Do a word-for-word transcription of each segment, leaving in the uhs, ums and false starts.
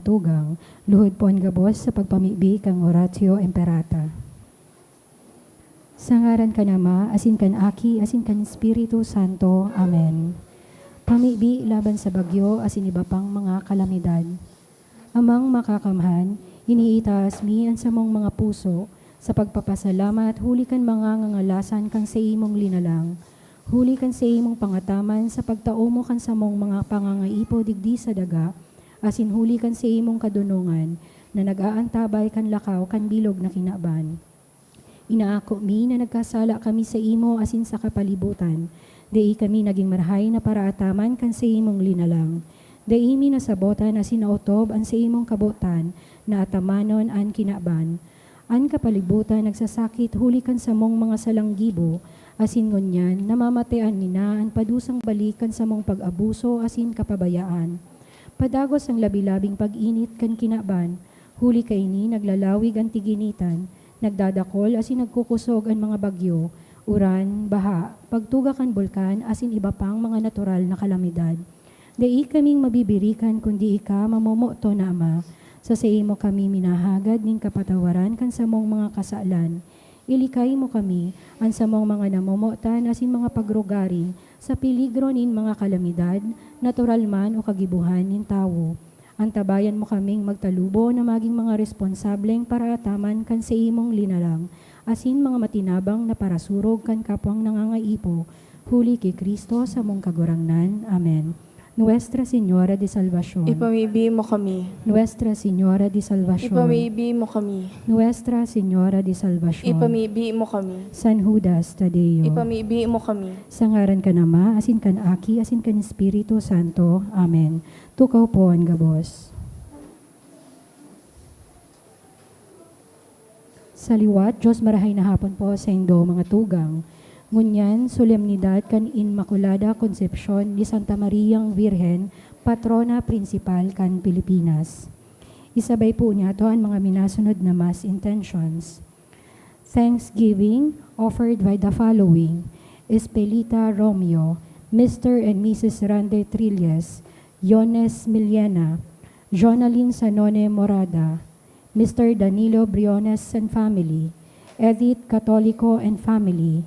tugang, luhod po an gabos sa pagpamibi kan Oratio Imperata. Sa ngaran kan Ama, asin kan Aki, asin kan Espiritu Santo. Amen. Pamibi laban sa bagyo asin iba pang mga kalamidad. Amang Makakamhan, iniitaas mi an samong mga puso sa pagpapasalamat huli kan mga ngangalasan kan saimong linalang, huli kan saimong pangataman sa pagtao mo kan samong mga pangangaipo digdi sa daga, asin huli kan saimong kadonongan na nag-aantabay kan lakaw kan bilog na kinaban. Inaako mi na nagkasala kami saimo asin sa kapalibutan. Dai kami nagin marahay na paraataman kan saimong linalang. Dai mi nasabotan asin naotob an saimong kabotan na atamanon an kinaban. An kapalibutan nagsasakit huli kan samong mga salang gibo, asin ngunyan namamatean mi na an padusang balik kan samong pag-abuso asin kapabayaan. Padagos an labi-labing pag-init kan kinaban, huli kaini naglalawig an tiginitan, nagdadakol asin nagkukosog an mga bagyo, uran, baha, pagtuga kan bulkan asin iba pang mga natural na kalamidad. Dai kaming mabibirikan kundi ika, mamomoton na Ama. Sa saimo kami minahagad nin kapatawaran kan samong mga kasalan. Ilikay mo kami, an samong mga namomotan asin mga pagrugari, sa peligro nin mga kalamidad, natural man o kagibohan nin tawo. Antabayan mo kaming magtalubo na magin mga responsableng paraataman kan saimong linalang, asin mga matinabang na parasurog kan kapwang nangangaipo, huli ki Cristo samong Kagurangnan. Amen. Nuestra Señora de Salvacion. Ipamibi mo kami. Nuestra Señora de Salvacion. Ipamibi mo kami. Nuestra Señora de Salvacion. Ipamibi mo kami. San Judas Tadeo. Ipamibi mo kami. Sa ngaran kan Ama, asin kan Aki, asin kan Espiritu Santo. Amen. Tukaw po an gabos. Sa liwat, Diyos marahay na hapon po saindo, mga tugang. Ngunyan, solemnidad kan Inmaculada Concepcion ni Santa Mariang Virgen, patrona prinsipal kan Pilipinas. Isabay po niyato an mga minasunod na Mass intentions. Thanksgiving offered by the following: Espelita Romeo, Mister and Missus Rande Trilles, Yones Millena, Jonalyn Sanone Morada, Mister Danilo Briones and family, Edith Catolico and family,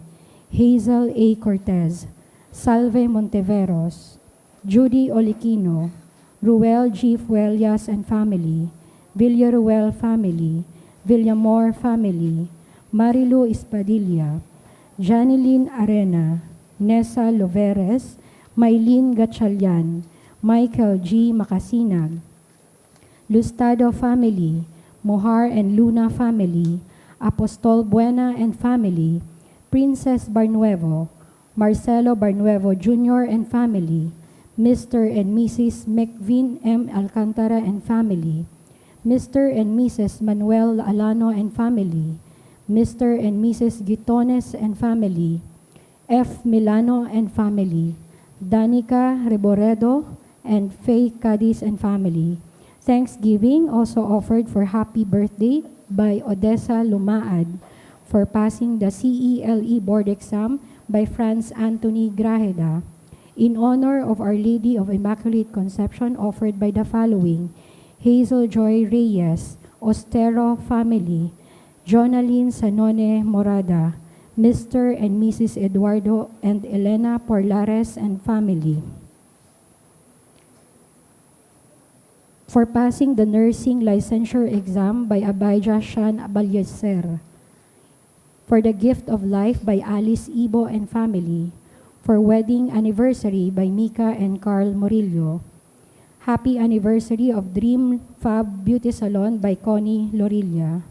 Hazel A. Cortez, Salve Monteveros, Judy Oliquino, Ruel G. Fuellas and family, Villaruel family, Villamor family, Marilu Espadilla, Janilyn Arena, Nessa Loveres, Maylin Gatchalian, Michael G. Macasinag, Lustado family, Mohar and Luna family, Apostol Buena and family, Princess Barnuevo, Marcelo Barnuevo Junior and family, Mister and Missus Mecvin M. Alcantara and family, Mister and Missus Manuel Alano and family, Mister and Missus Guitones and family, F. Milano and family, Danica Reboredo and Faye Cadiz and family. Thanksgiving also offered for happy birthday by Odessa Lumaad, for passing the C E L E board exam by Franz Anthony Grajeda, in honor of Our Lady of Immaculate Conception offered by the following: Hazel Joy Reyes, Ostero family, Jonalyn Sanone Morada, Mister and Missus Eduardo and Elena Porlares and family, for passing the nursing licensure exam by Abijah Shan Abalieser, for the gift of life by Alice Ibo and family, for wedding anniversary by Mika and Carl Murillo, happy anniversary of Dream Fab Beauty Salon by Connie Lorilla,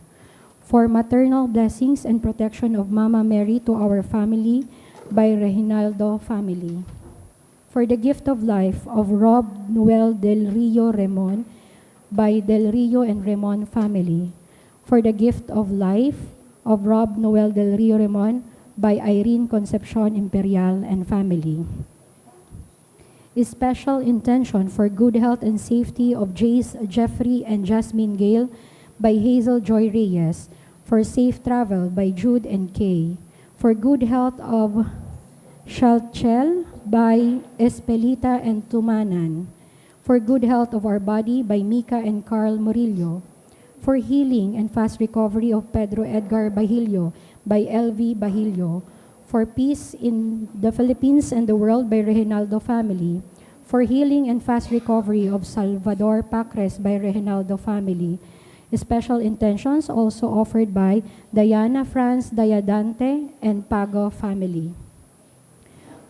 for maternal blessings and protection of Mama Mary to our family by Reginaldo family, for the gift of life of Rob Noel Del Rio Remon by Del Rio and Remon family, for the gift of life of Rob Noel Del Rio Remon by Irene Concepcion Imperial and family. Special intention for good health and safety of Jace, Jeffrey, and Jasmine Gale by Hazel Joy Reyes, for safe travel by Jude and Kay, for good health of Shalchel by Espelita and Tumanan, For Good Health of Our Body by Mika and Carl Murillo. For Healing and Fast Recovery of Pedro Edgar Bahillo by L V Bahillo. For Peace in the Philippines and the World by Reginaldo Family. For Healing and Fast Recovery of Salvador Pacres by Reginaldo Family. Special intentions also offered by Diana Franz Diadante and Pago Family.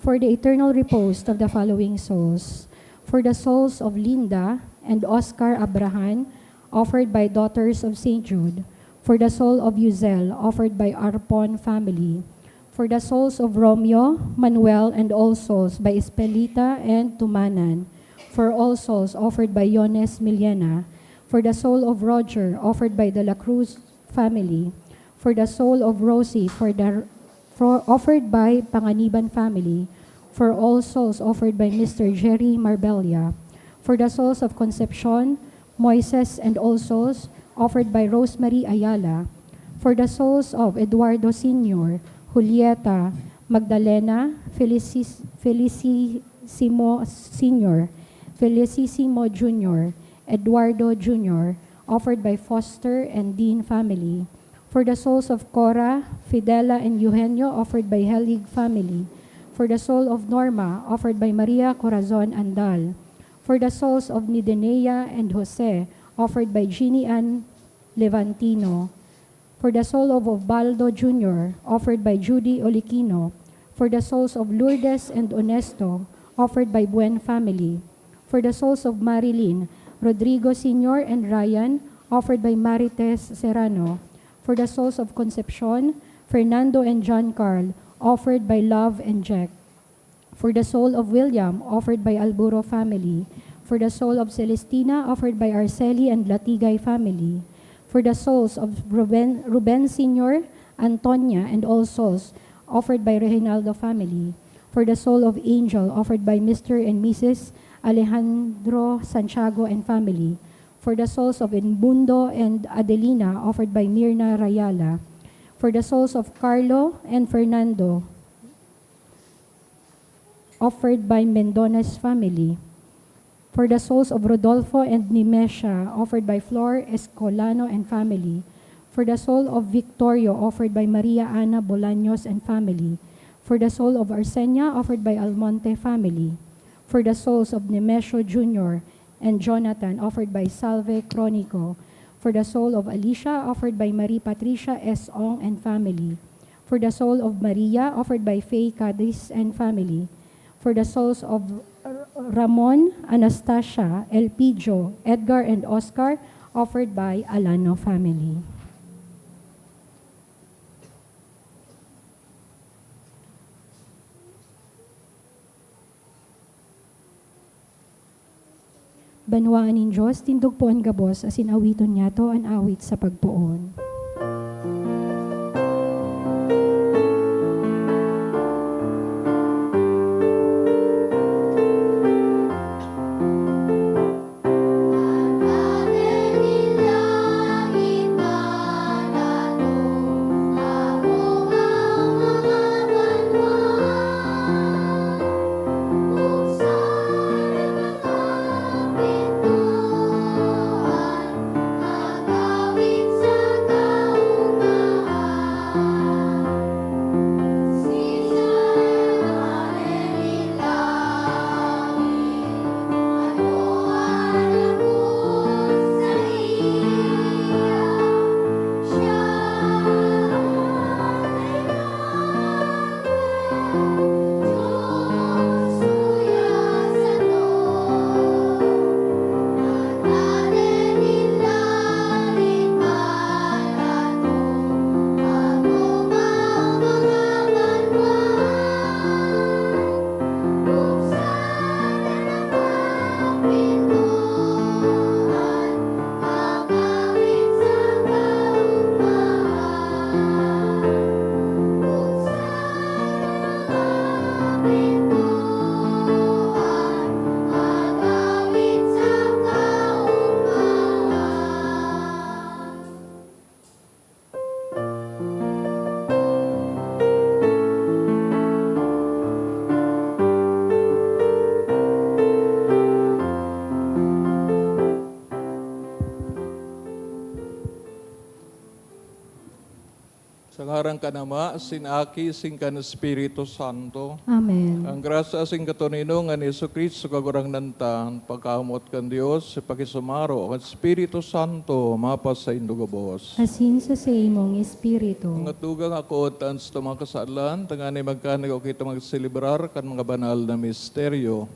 For the eternal repose of the following souls. For the souls of Linda and Oscar Abrahan, offered by Daughters of Saint Jude. For the soul of Yuzel, offered by Arpon family. For the souls of Romeo, Manuel, and all souls by Espelita and Tumanan. For all souls, offered by Yones Millena. For the soul of Roger, offered by De La Cruz family. For the soul of Rosie, for the for, offered by Panganiban family. For all souls, offered by Mister Jerry Marbella. For the souls of Concepcion, Moises, and all souls, offered by Rosemary Ayala. For the souls of Eduardo Senior, Julieta, Magdalena, Felicis, Felicissimo Senior, Felicissimo Junior, Eduardo Junior, offered by Foster and Dean family. For the souls of Cora, Fidela, and Eugenio, offered by Helig family. For the soul of Norma, offered by Maria Corazon Andal. For the souls of Nidenea and Jose, offered by Jeannie Ann Levantino. For the soul of Osvaldo Junior, offered by Judy Olikino. For the souls of Lourdes and Onesto, offered by Buen family. For the souls of Marilyn, Rodrigo Senior, and Ryan, offered by Marites Serrano. For the souls of Concepcion, Fernando, and John Carl, offered by Love and Jack. For the soul of William, offered by Alburo family. For the soul of Celestina, offered by Arceli and Latigay family. For the souls of Ruben, Ruben Senior, Antonia, and all souls, offered by Reginaldo family. For the soul of Angel, offered by Mister and Missus Alejandro Santiago and family. For the souls of Edmundo and Adelina, offered by Mirna Rayala. For the souls of Carlo and Fernando, offered by Mendones family. For the souls of Rodolfo and Nimesha, offered by Flor Escolano and family. For the soul of Victorio, offered by Maria Ana Bolaños and family. For the soul of Arsenia, offered by Almonte family. For the souls of Nemesio Junior and Jonathan, offered by Salve Cronico. For the soul of Alicia, offered by Marie Patricia S. Ong and family. For the soul of Maria, offered by Faye Cadiz and family. For the souls of R-, Ramon, Anastasia, Elpidio, Edgar, and Oscar, offered by Alano family. Banwaan nin Dios, tindog po an gabos, asin awiton niyato an awit sa pagpoon. Sa ngaran kan Ama, sin Aki, sin kan Espiritu Santo. Amen. Ang grasya sin katoninongan ni Jesu-Cristo, Kagurangnan ta, an pagkamoot kan Dios, pakisumaro kan Espiritu Santo, mapasaindo gabos. Asin sa saimong espiritu. Mga tugang, ako, tan sa mga kasalan, tanganing magkanag o kita magselebrar kan mga banal na misteryo.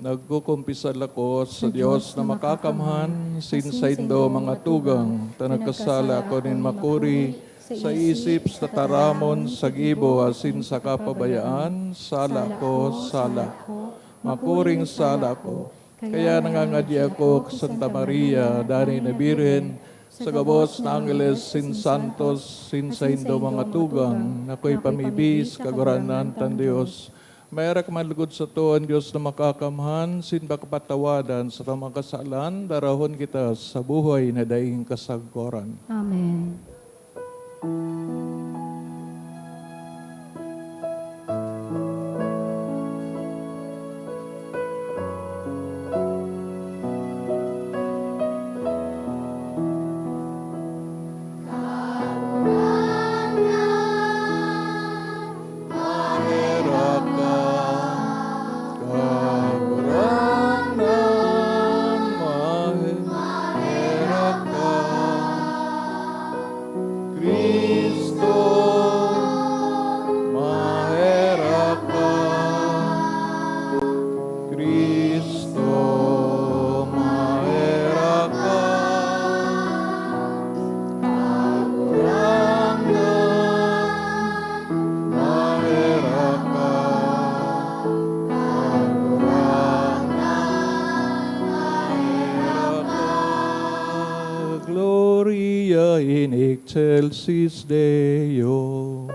Nagkukumpisal ako sa Dios na makakamhan, sin saindo mga tugang, ta nagkasala ako nin makuri, sa isip, sa tataramon, sa gibo, asin sa kapabayaan, sala ko, sala ko, makuring sala ko. Kaya nangangadi ako ki Santa Maria, danay na Birhen, sa gabos na angheles, sin santos, sin saindo mga tugang, na ako'y pamibi sa Kagurangnan tang Dios. Maherak man lugod sato an Dios na makakamhan, sin pakapatawadan sa mga kasalan, darahon kita sa buhay na daing kasagkoran. Amen. Maherak ka, Kagurangnan, mahe-, maherak ka. Cristo, maherak ka. Cristo, maherak ka. Kagurangnan, maherak ka. Kagurangnan, maherak ka. Gloria in excelsis Deo.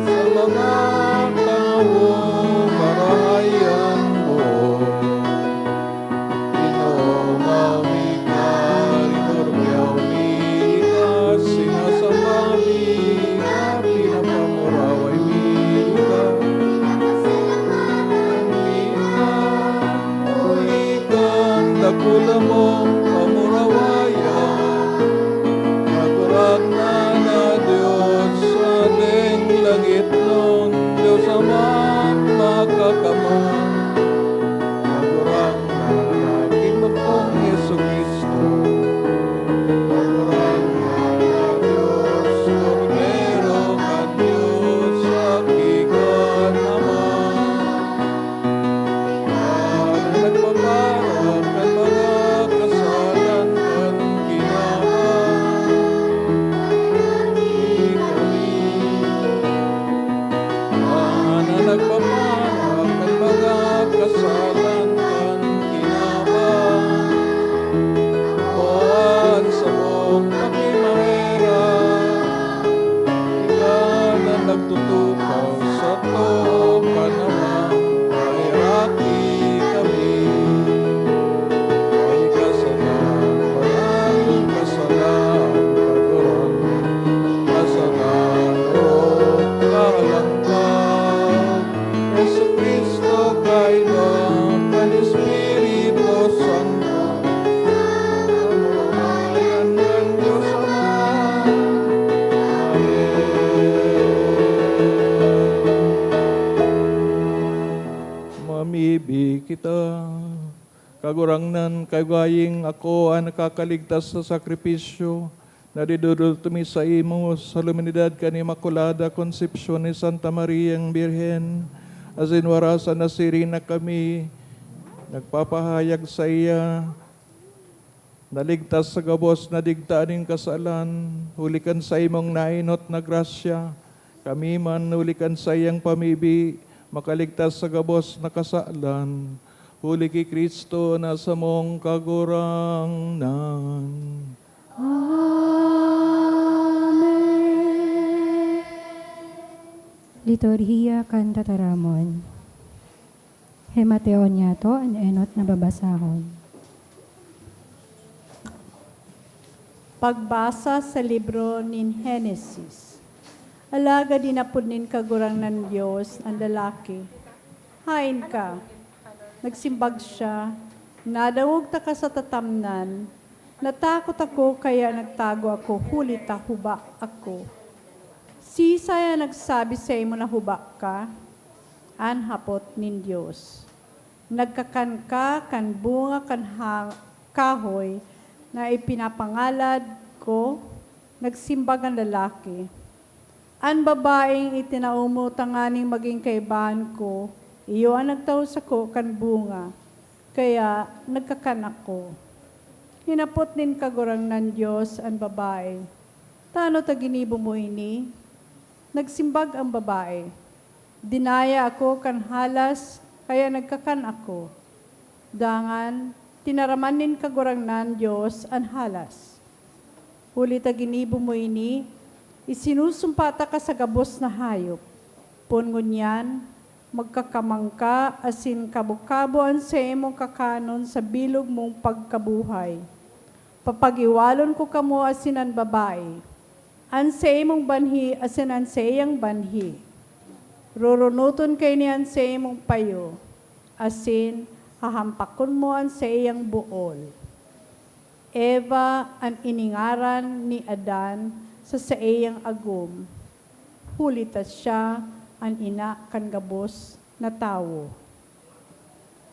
Sa mga tawong marahay an buot. Ginoo, mawi ka, rigor ka, humili ka, sinasamba mi ka, pinapamuraway mi ka. Huli kan dakula mong pamurawayan, Kagurangnan na Dios sa ding langitnon, Dios Ama makakamhan. Kagurangnan na Aki mong Jesu-Cristo, Kagurangnan na Dios, Kordero kan Dios, Aki kan Ama. Ika na nagpapara kan mga kasalan kan kinaban. Ika na nagpapara kan mga kasalan kan kinaban. Akoa an samong pakimaherak. Ika na nagtutukaw sa too kan Ama, maheraki kami. Ay kasalan, banal, kasalan, Kagurangnan, kasalan, o Kahalang ka. Jesu-Cristo, kaiba kan Espiritu Santo, sa kamurawayan kan Dios Ama. Amen. Mamibi kita. Kagurangnan, kayuhaying ako an nakakaligtas sa sakripisyo na dinudulot mi saimo, sa solemnidad kan Imakulada Konsepsyon ni Santa Mariang Birhen, asin warasan na siring na kami nagpapahayag saiya, naligtas sa gabos na digtaan nin kasalan, huli kan saimong naenot na grasya. Kami man, huli kan saiyang pamibi, makaligtas sa gabos na kasalan, huli ki Cristo na samong Kagurangnan. Amen. Liturhiya kan Tataramon. Himateon niyato an enot na babasahon. Pagbasa sa libro nin Henesis. Alagad inapod nin Kagurangnan Dios an lalaki, "Haen ka?" Nagsimbag siya, "Nadangog taka sa tatamnan. Natakot ako, kaya nagtago ako, huli ta huba ako." "Siisay an nagsabi saimo na huba ka?" an hapot nin Dios. "Nagkakan ka kan bunga kan ha-, kahoy na ipinapangalad ko," nagsimbag an lalaki. "An babaeng itinao mo tanganing magin kaibahan ko, iyo an nagtao sako kan bunga, kaya nagkakan ako." Hinapot nin Kagurangnan Dios an babae, "Tano ta ginibo mo ini?" Nagsimbag an babae, "Dinaya ako kan halas, kaya nagkakan ako." Dangan, tinaraman nin Kagurangnan Dios an halas. "Huli ta ginibo mo ini, isinusumpa taka sa gabos na hayop. Poon ngunyan, magkakamang ka asin kabo-kabo an saimong kakanon sa bilog mong pagkabuhay. Papag-iwalon ko kamo asin an babae, an saimong banhi asin an saiyang banhi. Rurunoton kaini an saimong payo, asin hahampakon mo an saiyang bool." Eva an iningaran ni Adan sa saiyang agom, huli ta siya an ina kan gabos na tawo.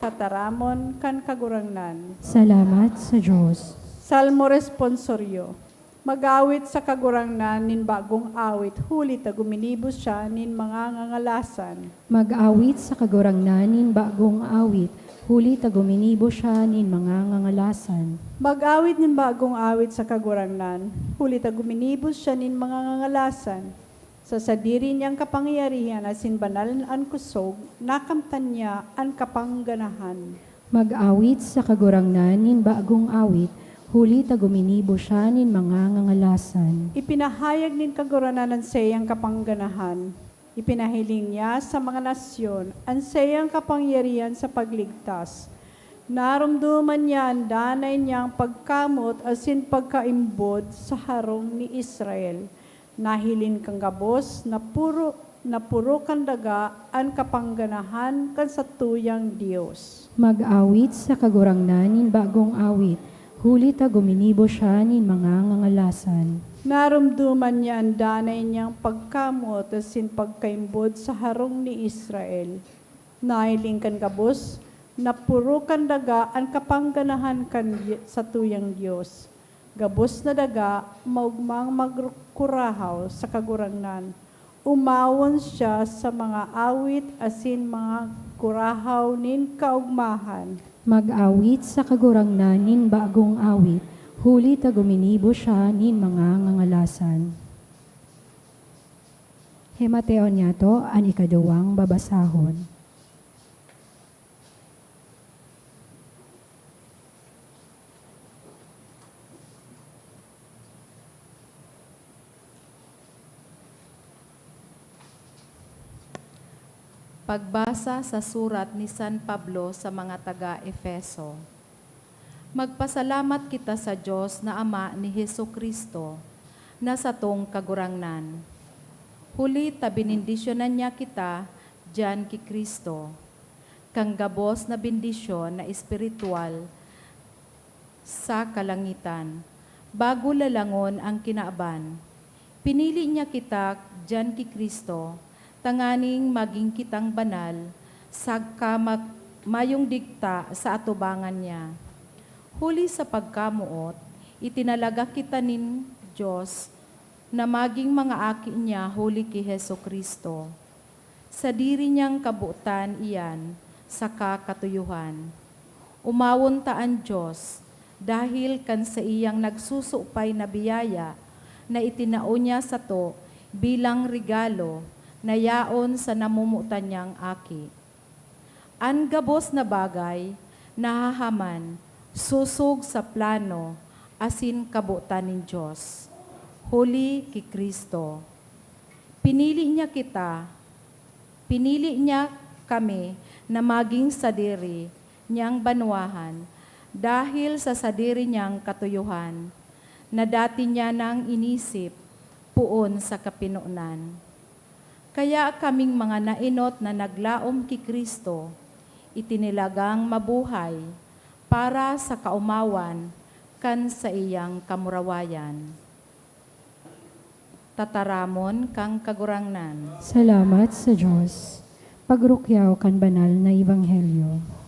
Tataramon kan Kagurangnan. Salamat sa Dios. Salmo Responsorio. Mag-awit sa Kagurangnan nin bagong awit, huli ta guminibo siya nin mga ngangalasan. Mag-awit sa Kagurangnan nin bagong awit, huli ta guminibo siya nin mga ngangalasan. Mag-awit nin bagong awit sa Kagurangnan, huli ta guminibo siya nin mga ngangalasan. Sa sadiri niyang kapangyarihan asin banal an kosog, nakamtan niya an kapangganahan. Mag-awit sa Kagurangnan nin bagong awit, huli ta guminibo siya nin mga ngangalasan. Ipinahayag nin Kagurangnan an saiyang kapangganahan. Ipinahiling niya sa mga nasyon an saiyang kapangyarihan sa pagligtas. Naromdoman niya an danay niyang pagkamot asin pagkaimbod sa harong ni Israel. Nahiling kan gabos na puro, na puro kan daga an kapangganahan kan satuyang Dios. Mag-awit sa Kagurangnan nin bagong awit, huli ta guminibo siya nin mga ngangalasan. Naromdoman niya an danay niyang pagkamot asin pagkaimbod sa harong ni Israel. Nahiling kan gabos na puro kan daga an kapangganahan kan Di-, satuyang Dios. Gabos na daga maogmang magkurahaw sa Kagurangnan. Umawon siya sa mga awit asin mga kurahaw nin kaogmahan. Mag-awit sa Kagurangnan nin bagong awit, huli ta guminibo siya nin mga ngangalasan. Himateon niyato an ikaduwang babasahon. Pagbasa sa surat ni San Pablo sa mga taga Efeso. Magpasalamat kita sa Dios na Ama ni Jesu-Cristo, na satong Kagurangnan. Huli ta benendisyonan niya kita diyan ki Cristo, kan gabos na bendisyon na espiritual sa kalangitan, bago lalangon an kinaban. Pinili niya kita diyan ki Cristo, tanganing magin kitang banal, saka mag-, mayong digta sa atubangan niya. Huli sa pagkamoot, itinalaga kita nin Dios na magin mga aki niya huli ki Jesu-Cristo. Sadiri niyang kabotan iyan saka katuyohan. Umawon ta an Dios, dahil kan saiyang nagsusupay na biyaya na itinao niya sato bilang regalo na yaon sa namomotan niyang Aki. An gabos na bagay nahahaman sosog sa plano asin kabotan nin Dios, huli ki Cristo. Pinili niya kita, pinili niya kami na magin sadiri niyang banwahan dahil sa sadiri niyang katuyohan, na dati niya nang inisip poon sa kapinonan. Kaya kaming mga naenot na naglaom ki Cristo, itinilagang mabuhay para sa kaomawan kan saiyang kamurawayan. Tataramon kan Kagurangnan. Salamat sa Dios. Pagrukyaw kan banal na ebanghelyo.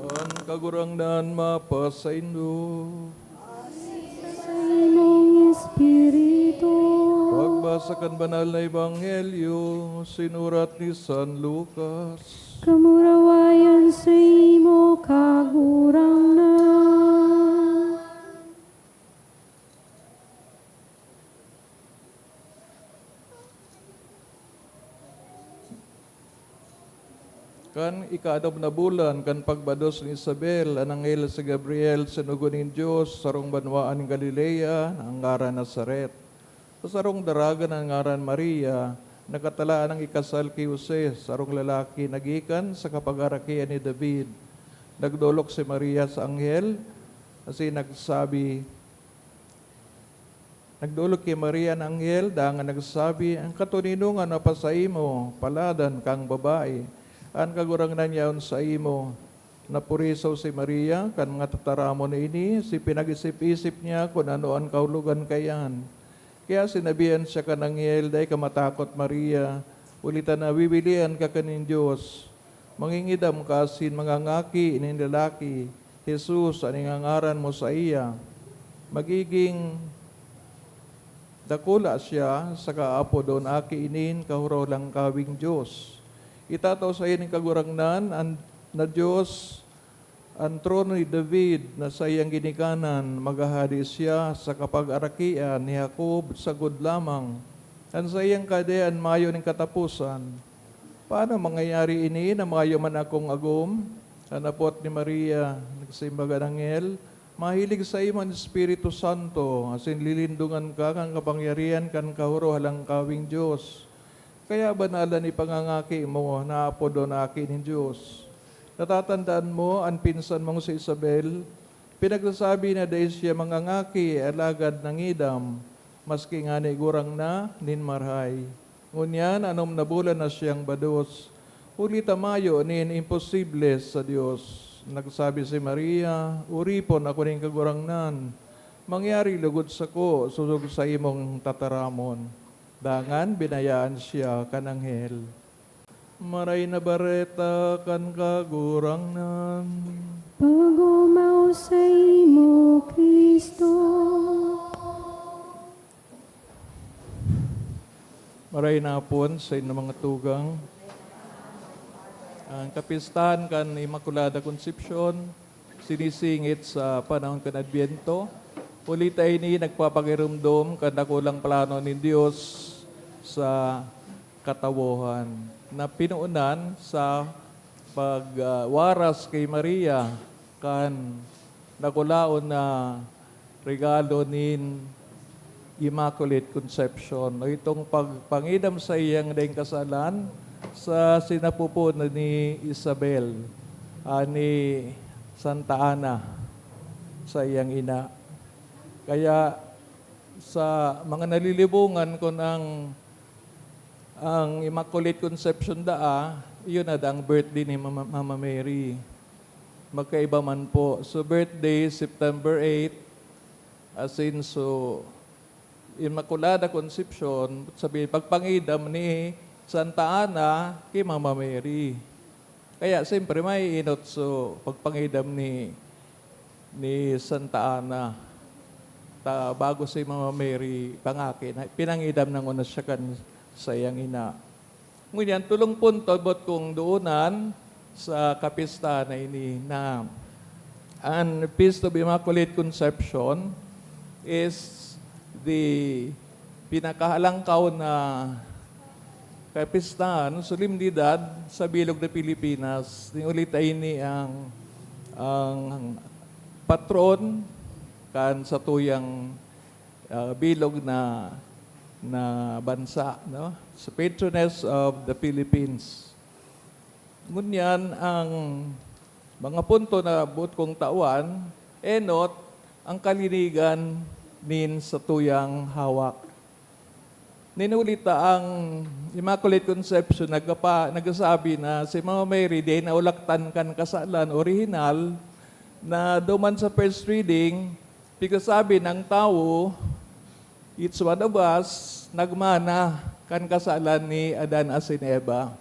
An Kagurangnan mapasaindo. Sa imong espiritu. Pagbasa kan Banal na Ebanghelyo, sinurat ni San Lucas. Kamurawayan sa imo, Kagurangnan. Kan ikaanom na bulan kan pagbados ni Isabel, an anghel si Gabriel sinugo nin Dios sa sarong banwaan nin Galilea na an ngaran Nazaret. Sa sarong daraga na ngaran Maria, nakatalaan nang ikasal ki Jose, sarong lalaki na gikan sa kapagarakian ni David. Nagdolok si Maria sa anghel, asin nagsabi, Nagdolok ki Maria an anghel, dangan nagsabi, "An katoninongan mapasaimo, paladan kang babae. An Kagurangnan yaon saimo." Napurisaw si Maria kan mga tataramon na ini, asin pinag-isip-isip niya kun ano an kahulogan kaiyan. Kaya sinabihan siya kan anghel, "Dai ka matakot, Maria, huli ta nawiwilian ka kan nin Dios. Mangingidam ka asin mangangaki nin lalaki, Jesus an ingangaran mo saiya. Magiging dakula siya, saka aapodon Aki nin Kahorohalangkaweng Dios. Itatao saiya nin Kagurangnan an, na Dios an trono ni David na saiyang ginikanan. Maghahade siya sa kapagarakian ni Jacob sagkod lamang. An saiyang kahadean mayo nin kataposan." "Paano mangyayari ini na mayo man akong agom?" an apot ni Maria. Nagsimbag an anghel, "Mahilig saimo an Espiritu Santo, asin lilindongan ka kan kapangyarihan kan Kahorohalangkaweng Dios. Kaya banal an ipangangaki mo na aapodon Aki nin Dios. Natatandaan mo an pinsan mong si Isabel? Pinagsasabi na dai siya mangangaki, alagad nangidam, maski ngani gurang na nin marahay. Ngunyan, anom na bulan na siyang bados, huli ta mayo nin imposible sa Dios." Nagsabi si Maria, "Oripon ako nin Kagurangnan, mangyari logod sako sosog sa imong tataramon." Dangan binayaan siya kan anghel. Maray na Bareta kan Kagurangnan. Pag-omaw saimo, Cristo. Maray na hapon sa inyong mga tugang. Ang kapistahan kan Immaculada Concepcion, sinisingit sa panahon kan Adbyento. Huli ta ini nagpapakiromdom kan dakulang plano nin Dios sa katawohan, na pinoonan sa pag, ah, waras ki Maria kan dakulaon na regalo nin Immaculate Conception, o itong pagpangidam saiyang daing kasalan sa sinapupunan ni Isabel, ah, ni Santa Ana, saiyang ina. Kaya sa mga nalilibongan, kun ang, ang Immaculate Conception daa, iyon na ang birthday ni Mama, Mama Mary. Magkaiba man po. So, birthday, September eight, asin, so, Immaculada Concepcion, sabi, pagpangidam ni Santa Ana ki Mama Mary. Kaya siyempre may inot so pagpangidam ni, ni Santa Ana. Ta, bago si Mama Mary pangaki, na, pinangidam na nguna siya kan saiyang ina. Ngunyan, tolong punto boot kong doonan sa kapistahan na ini na an Feast of Immaculate Conception is the pinakahalangkaw na kapistahan, solemnidad sa bilog na Pilipinas. Ning huli ta ini ang, ang patron kan satuyang, ah, bilog na, na bansa, no? Sa patroness of the Philippines. Ngunyan, ang mga punto na boot kong tawan, enot, ang kalinigan nin satuyang hawak. Nin huli ta ang Immaculate Conception nagkapa-, nagsasabi na si Mama Mary di naulaktan kan kasalan orihinal na duman sa first reading, pigsasabi ng tawo, each one of us, nagmana kan kasalan ni Adan asin Eva.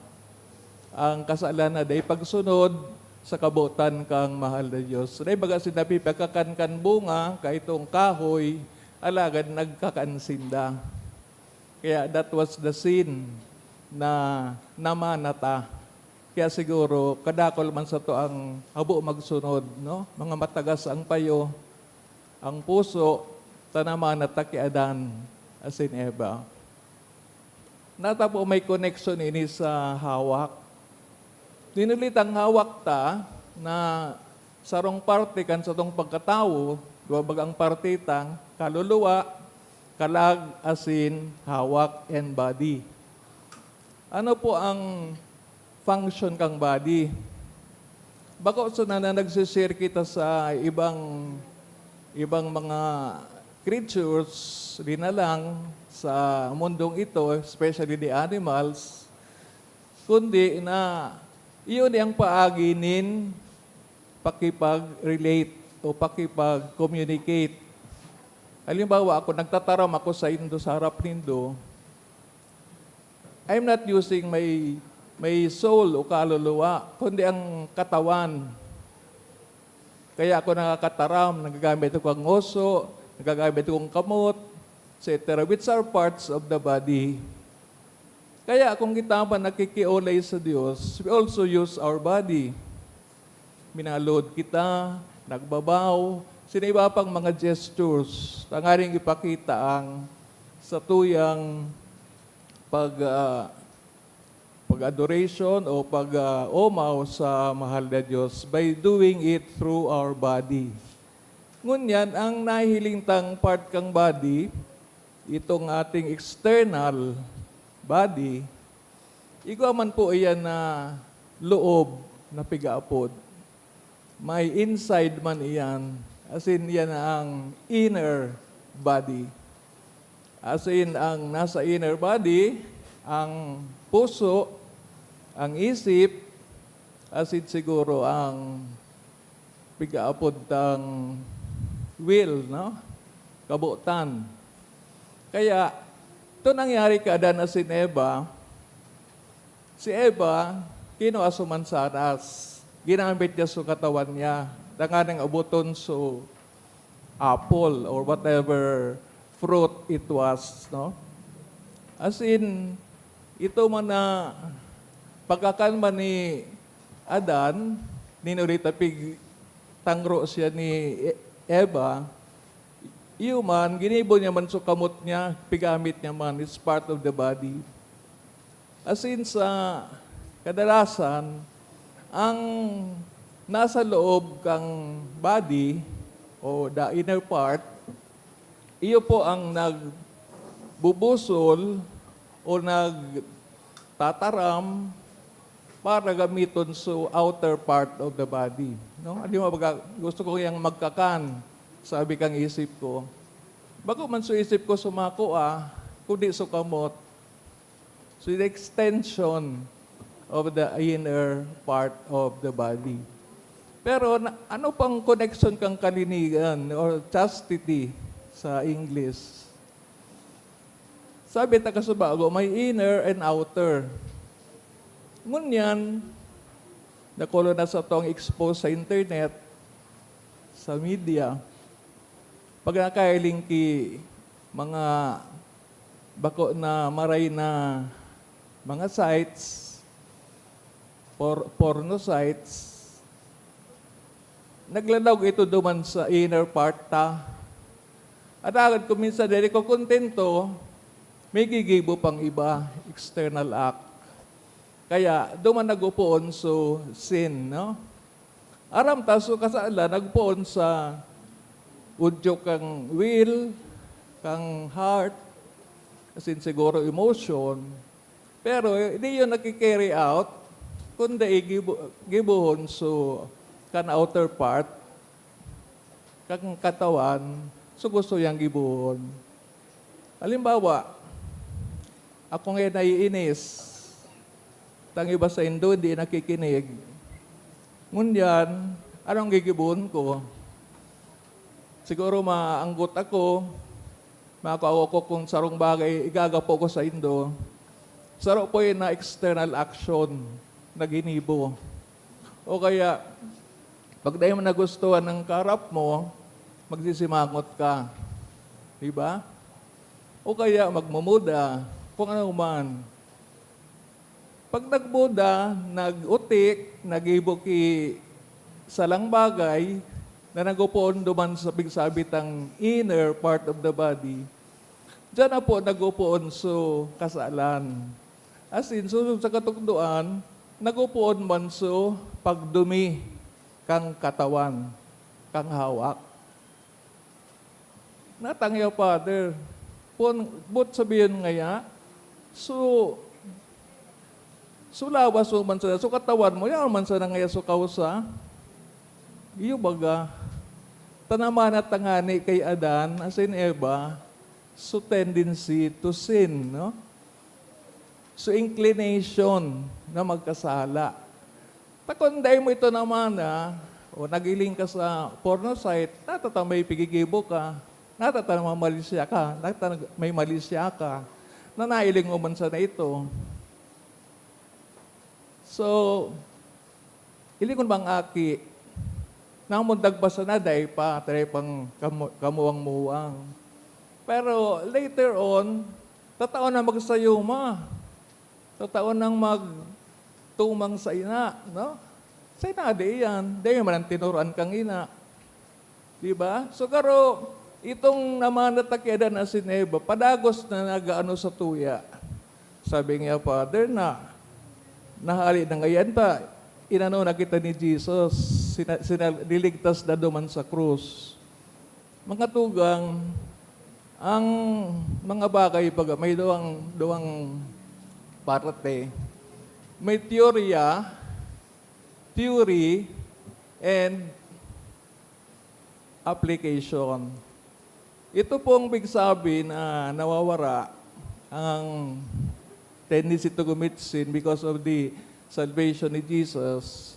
Ang kasalan na dai pagsunod sa kabotan kan mahal na Dios. Dai baga sinda pipagkakan kan bunga, kaitong kahoy, alagad nagkakan sinda. Kaya that was the sin na namana ta. Kaya siguro, kadakul man sato ang habo magsunod, no? Mga matagas ang payo, ang puso, ta namana ta ki Adan asin Eva. Nata po may connection ini sa hawak. Nin huli ta ang hawak ta na sarong parte kan satong pagkatawo, duwa bagang parte ta, kaluluwa, kalag, asin hawak, and body. Ano po ang function kan body? Bako sana na nagsi-share kita sa ibang, ibang mga creatures, linalang sa mundong ito, especially the animals, kundi na iyon ang paagi nin pakipag-relate o pakipag-communicate. Halimbawa, ako, nagtataram ako saindo, sa harap nindo, I'm not using my, my soul o kaluluwa, kundi ang katawan. Kaya ako nakakataram, nagagamit ako ng nguso, nagagamit akong kamot, et cetera, which are parts of the body. Kaya kung kita man nakikiolay sa Dios, we also use our body. Minaluhod kita, nagbabaw, sa iba pang mga gestures, tanganing ipakita ang satuyang pag, ah, pag-adoration o pag, ah, omaw sa mahal na Dios by doing it through our body. Ngunyan, ang nahihiling tang part kang body, itong ating external body, igwa man po iyan na loob na pigaapod. May inside man iyan, as in, iyan ang inner body. As in, ang nasa inner body, ang puso, ang isip, as in siguro ang pigaapod tang will, no? Kabotan. Kaya, ito nangyari kay Adan asin Eva, si Eva, kinua so mansanas. Ginamit niya so katawan niya, tanganing aboton so apple or whatever fruit it was, no? As in, ito man na pagkakan man ni Adan, ninurita pig tangro siya ni E-, Eva, iyo man, ginibo niya man so kamot niya, pigamit niya man, it's part of the body. As in, sa kadalasan, ang nasa loob kang body o the inner part, iyo po ang nagbubusol o nagtataram para gamiton so outer part of the body. No? Halimbawa, baga, gusto ko yang magkakan, sabi kang isip ko. Bako man so isip ko sumakua, kundi so kamot. So, the extension of the inner part of the body. Pero na, ano pang connection kang kalinigan or chastity sa English? Sabi ta kasubago, may inner and outer. Ngunyan, Dakul na satong expose sa internet, sa media. Pag nakahiling ki mga bako na maray na mga sites, por-, porno sites, naglalaog ito duman sa inner part ta. At agad kung minsan diri ko kontento, may gigibo pang iba, external act. Kaya, duman nagupoon so sin, no? Aram ta, so kasalan, nagpoon sa udyo kang will, kang heart, asin siguro emotion. Pero, eh, di yun naki-carry out, kundi gibo-, gibohon so kan outer part, kan katawan, so gusto niyang gibohon. Halimbawa, ako ngayon naiinis, tang iba saindo hindi nakikinig. Ngunyan, anong gigibohon ko? Siguro maanggot ako, makakua ako kung sarong bagay igagapo ko saindo. Saro po yun na external action na ginibo. O kaya, pag dai mo nagustuhan ang kaharap mo, magsisimangot ka. Di ba? O kaya magmumuda, kung ano man. Pag nagmuda, nag-utik, nag-ibo ki salang bagay na nagupoon duman sa pigsabi tang inner part of the body, diyan na po nagupoon so kasalan. As in, so, sa katukdoan, nagupoon man so pagdumi kan katawan, kan hawak. Natangya, Father. Pon, but sabihin ngaya, so, so lawas mo man sana, so katawan mo, yaon man sana ngaya so kausa. Iyo baga, tanaman na tangani kay Adan, asin Eva, so tendency to sin, no? So inclination na magkasala. Ta kun dai mo ito namana, o nagiling ka sa porno site, natata may pigigibo ka, natata may malisya ka, natata may malisya ka, na nailing mo man sana ito. So, ilingon bang aki, namundag pa sana, dai pa, dai pang kamu-, kamuwang-muwang. Pero later on, tatao na magsayuma. Tatao nang magtumang sa ina, no? Sa ina, di iyan. Di man ang tinuruan kang ina. Di ba? So, garo, itong namana ta ki Adan asin Eva, padagos na nag-aano sa tuya. Sabi niya, Father, na nahali na ngayan ta, inano na kita ni Jesus, sina-, sina-, niligtas na duman sa krus. Mga tugang, ang mga bagay baga may duwang, duwang parte. May teorya, theory, and application. Ito pong big sabi na nawawara ang tendency to commit sin because of the salvation ni Jesus.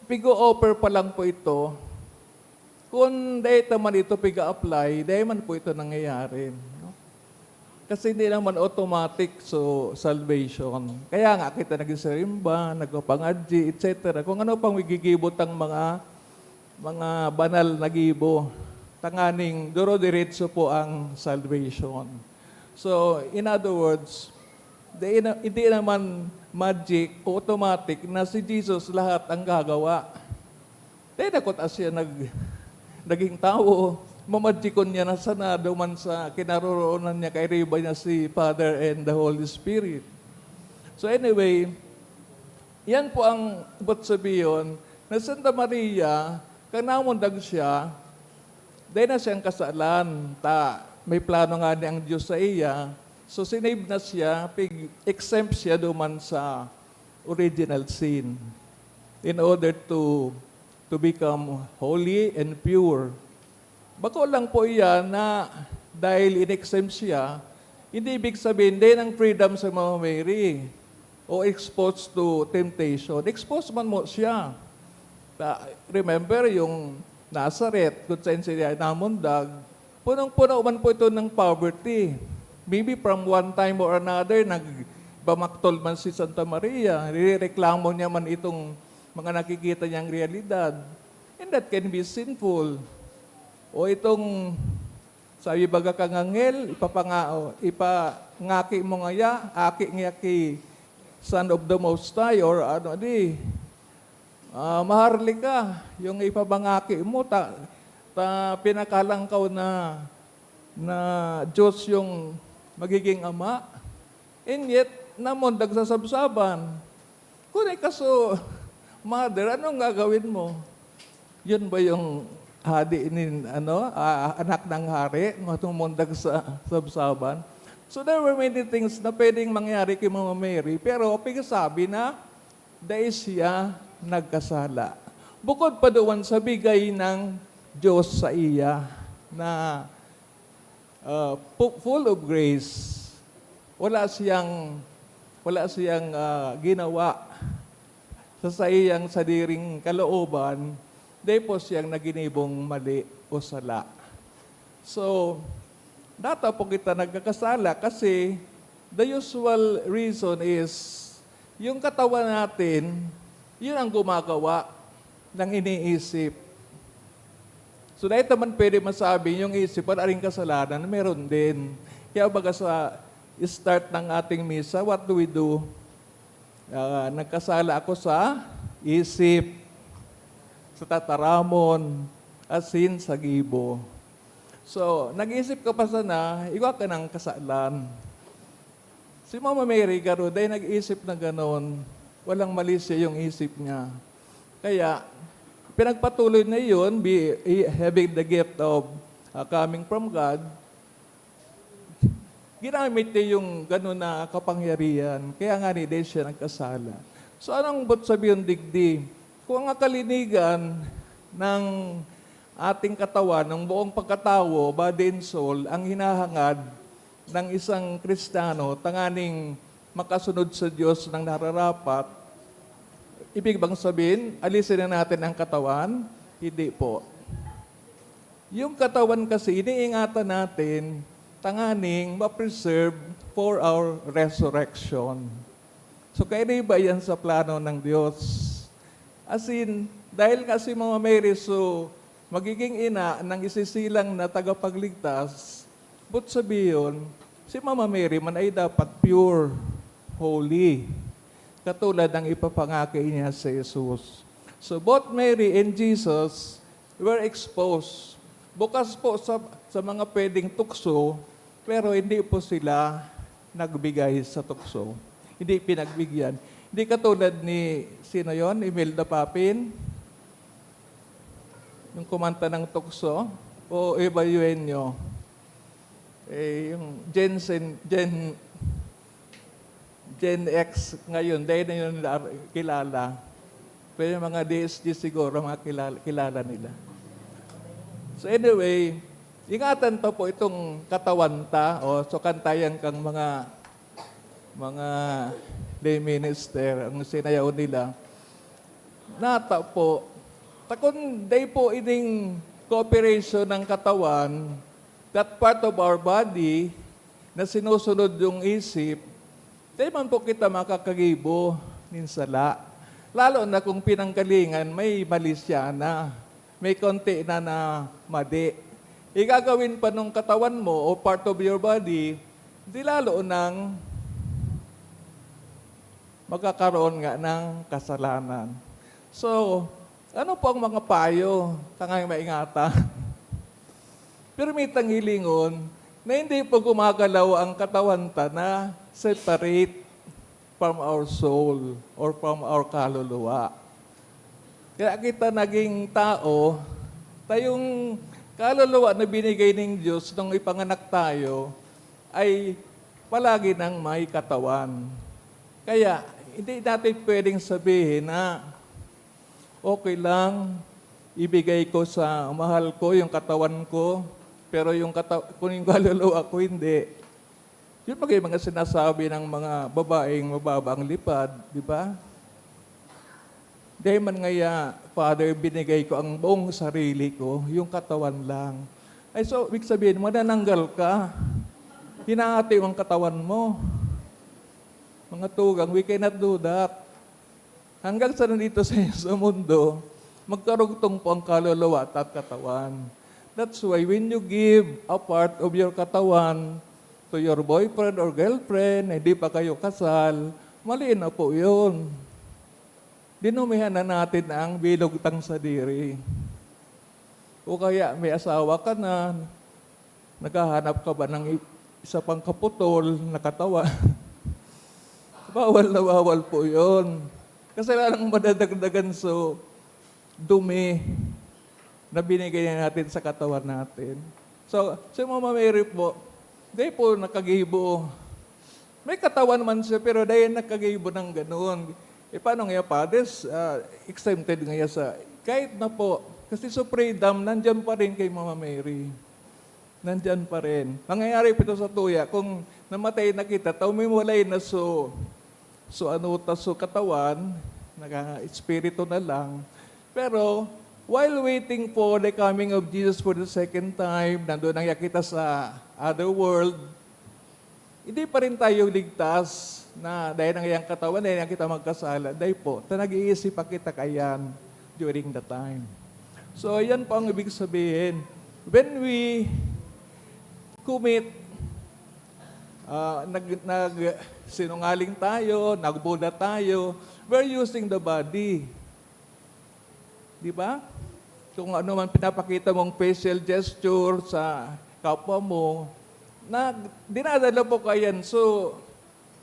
Pigo-offer pa lang po ito. Kung dai ta man ito piga-apply, dai man po ito nangyayari, no? Kasi hindi naman automatic so salvation. Kaya nga kita nagsisimba, nagpapangadji, et cetera. Kung ano pang gigibo tang mga, mga banal na gibo, tanganing duro-diretso po ang salvation. So, in other words, di na, hindi naman magic o automatic na si Jesus lahat ang gagawa. Dai na kuta siya nag-, naging tawo, mamajikon niya na sana duman sa kinaroroonan niya kairiba niya si Father and the Holy Spirit. So anyway, yan po ang ibig sabihin na Santa Maria, kan namundag siya, dai na siyang kasalan, ta may plano ngani ang Diyos sa iya, so sinave na siya, pig-, exempt siya duman sa original sin in order to, to become holy and pure. Bako lang po iyan na dahil in-exempt siya, hindi ibig sabihin din ang freedom sa Mama Mary o exposed to temptation. Exposed man mo siya. Ta-, remember yung Nazareth, kung saan siya namundag, punong-puno man po ito ng poverty. Maybe from one time or another, nag-, Pamaktol man si Santa Maria, nirereklamo niya man itong mga nakikita niyang realidad. And that can be sinful. O itong, sabi baga kan anghel, ipapanga-, ipangaki mo ngaya, aki ngaya ki Son of the Most High, or ano di, ah, maharlika, yung ipapangaki mo, ta-, ta-, pinakalangkaw na, na Diyos yung magiging ama. And yet, namundag sa sabsaban. Kung ikaso, mother, anong gagawin mo? Yun ba yung hadi nin, ano, ah, anak ng hari, mamumundag sa sabsaban? So, there were many things na pwedeng mangyari kay Mama Mary, pero pigsabi na dai siya nagkasala. Bukod pa doon sa bigay ng Diyos sa iya na, ah, pu-, full of grace, wala siyang, wala siyang, ah, ginawa sa saiyang sadiring kalooban, dai po siyang naginibong mali o sala. So, data po kita nagkakasala kasi the usual reason is yung katawan natin, yun ang gumagawa ng iniisip. So, dahil naman pwede masabi, yung isip, wala ring kasalanan, meron din. Kaya baga sa start ng ating misa, what do we do? Ah, nagkasala ako sa isip, sa tataramon, asin sa gibo. So, nag-isip ka pa sana, igwa ka ng kasalan. Si Mama Mary garo, dahil nag-isip na ganon, walang mali sa yung isip niya. Kaya, pinagpatuloy na yun, be, having the gift of, ah, coming from God, ginamit niya yung ganon na kapangyarihan. Kaya nga ni, dahil siya nagkasala. So, anong but sabihin digdi? Kung ang kalinigan ng ating katawan, ng buong pagkatawo, body and soul, ang hinahangad ng isang Kristiyano tanganing makasunod sa Diyos ng nararapat, ibig bang sabihin, alisin na natin ang katawan? Hindi po. Yung katawan kasi, iniingatan natin tanganing ma-preserve for our resurrection. So, kaiba yan sa plano ng Diyos. As in, dahil nga si Mama Mary, so, magiging ina ng isisilang na tagapagligtas, but sabihin, si Mama Mary man ay dapat pure, holy, katulad ng ipapangaki niya sa Jesus. So, both Mary and Jesus were exposed. Bukas po sa, sa mga pwedeng tukso, pero hindi po sila nagbigay sa tukso. Hindi pinagbigyan. Hindi katulad ni, sino yon? Imelda Papin? Yung kumanta ng tukso? O Eva Eugenio? Eh, yung Gen Z, Gen, Gen X ngayon, dahil na yun nila kilala. Pero yung mga D S G siguro, mga kilala, kilala nila. So anyway, ingatan ta po itong katawan ta. O, so kantayan kang mga, mga lay minister, ang sinayaw nila. Nata po, takon day po ining cooperation ng katawan, that part of our body na sinusunod yung isip, di man po kita makakagibo nin sala. Lalo na kung pinanggalingan may mali siya na, may konti na na madi. Igagawin pa nung katawan mo o part of your body, di lalo nang magkakaroon nga ng kasalanan. So, ano po ang mga payo? Tangay maingata. Pirmitang hilingon na hindi po gumagalaw ang katawan ta na separate from our soul or from our kaluluwa. Kaya kita naging tao, tayong kaluluwa na binigay ng Diyos nung ipanganak tayo ay palagi nang may katawan. Kaya, hindi natin pwedeng sabihin na, "Okay lang, ibigay ko sa mahal ko yung katawan ko, pero yung kata-, kung yung kaluluwa ko, hindi." Yun bagay mga sinasabi ng mga babaeng mababa ang lipad, di ba? "Dai man ngaya, Father, binigay ko ang buong sarili ko, yung katawan lang." Ay, so, ibig sabihin, manananggal ka. Hinahati mo ang katawan mo. Mga tugang, we cannot do that. Hanggang sa nandito sa, sa mundo, magkarugtong po ang kaluluwa at ang katawan. That's why when you give a part of your katawan to your boyfriend or girlfriend, na hindi pa kayo kasal, mali na po yun. Dinumihan na natin ang bilog tang sadiri. O kaya may asawa ka na, naghahanap ka ba ng i-, isa pang kaputol na katawan? Bawal na bawal po yun. Kasi lalang madadagdagan so dumi na binigay na natin sa katawan natin. So, si Mama Mary po, di po nakagibo. May katawan man siya, pero dahil nakagibo ng ganun. E paano nga, Padres, ah, exempted nga sa, kahit na po, kasi so freedom, nandyan pa rin kay Mama Mary. Nandyan pa rin. Mangyayari pa ito sa tuya, kung namatay na kita, ta umiwalay na so, so ano ta, so katawan, naka-espiritu na lang. Pero, while waiting for the coming of Jesus for the second time, nandun na kita sa other world, hindi pa rin tayo ligtas na dahil ang iyang katawan, dahil ang kita magkasala. Dahil po, ta nag-iisip pa kita kayan during the time. So, yan po ang ibig sabihin. When we commit, ah, nag, nag, sinungaling tayo, nagbuda tayo, we're using the body. Di ba? Kung ano man pinapakita mong facial gesture sa kapwa mo, na dinadala po kayan. So,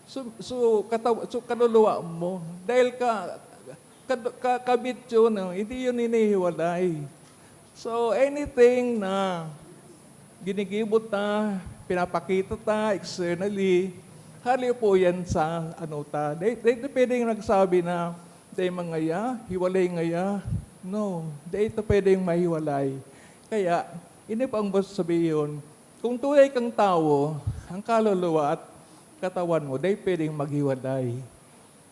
so, so, kataw-, so kaluluwa mo. Dahil ka, ka, ka, kabit yun, no? Hindi yun hinihiwalay. So, anything na ginigibo ta, pinapakita ta externally, hali po yan sa ano ta. Dai, dai ta pwedeng nagsabi na, "Dai mangaya, hiwalay ngaya." No, dai ta pwedeng mahiwalay. Kaya, ini po ang gusto sabihon, kung tunay kang tawo, ang kaluluwa at katawan mo, dai pwedeng maghiwalay.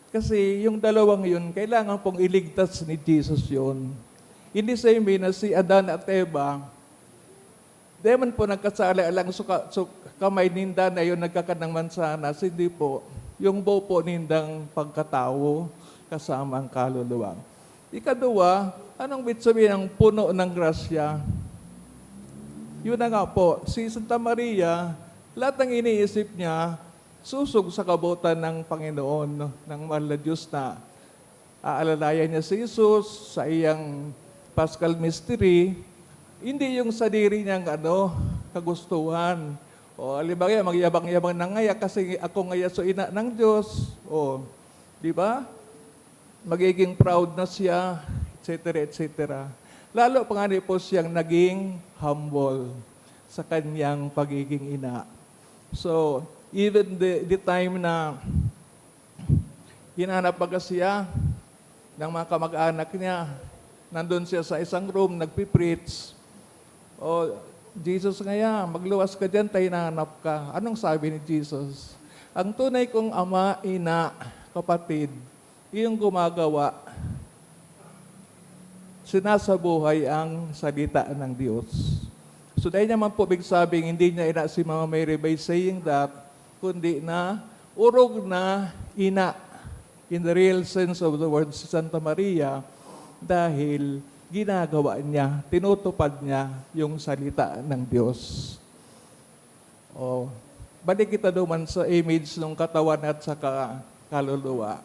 Kasi yung dalawang yun, kailangan pong iligtas ni Jesus yun. Hindi sa na si Adan at Eva, di man po nagkasala lang so, ka, so kamay ninda na yun nagkakan ng mansanas, hindi po. Yung buo po nindang pagkatawo kasama ang kaluluwa. Ikaduwa, anong ibig sabihin ng puno ng grasya? Yun na nga po, si Santa Maria, lahat ng iniisip niya, susog sa kabotan ng Panginoon, ng mahal na Diyos na aalalayan niya si Jesus sa iyang Paschal Mystery, hindi yung sadiri niyang, ano, kagustuhan. O, halimbawa, magyabang-yabang na ngaya kasi ako ngaya so ina ng Diyos. O, di ba? Magiging proud na siya, et cetera, et cetera. Lalo pa nga ni po siyang naging humble sa kanyang pagiging ina. So, even the, the time na hinanap baga siya ng mga kamag-anak niya, nandun siya sa isang room, nagpipreach. "O, Jesus ngaya, magluwas ka diyan, ta hinanap ka." Anong sabi ni Jesus? "Ang tunay kong ama, ina, kapatid, yung gumagawa, sinasabuhay ang salita ng Diyos." So, dai naman po ibig sabing hindi niya ina si Mama Mary by saying that, kundi na orog na ina in the real sense of the word si Santa Maria dahil ginagawa niya, tinutupad niya yung salita ng Diyos. O, balik kita duman sa image ng katawan at saka kaluluwa.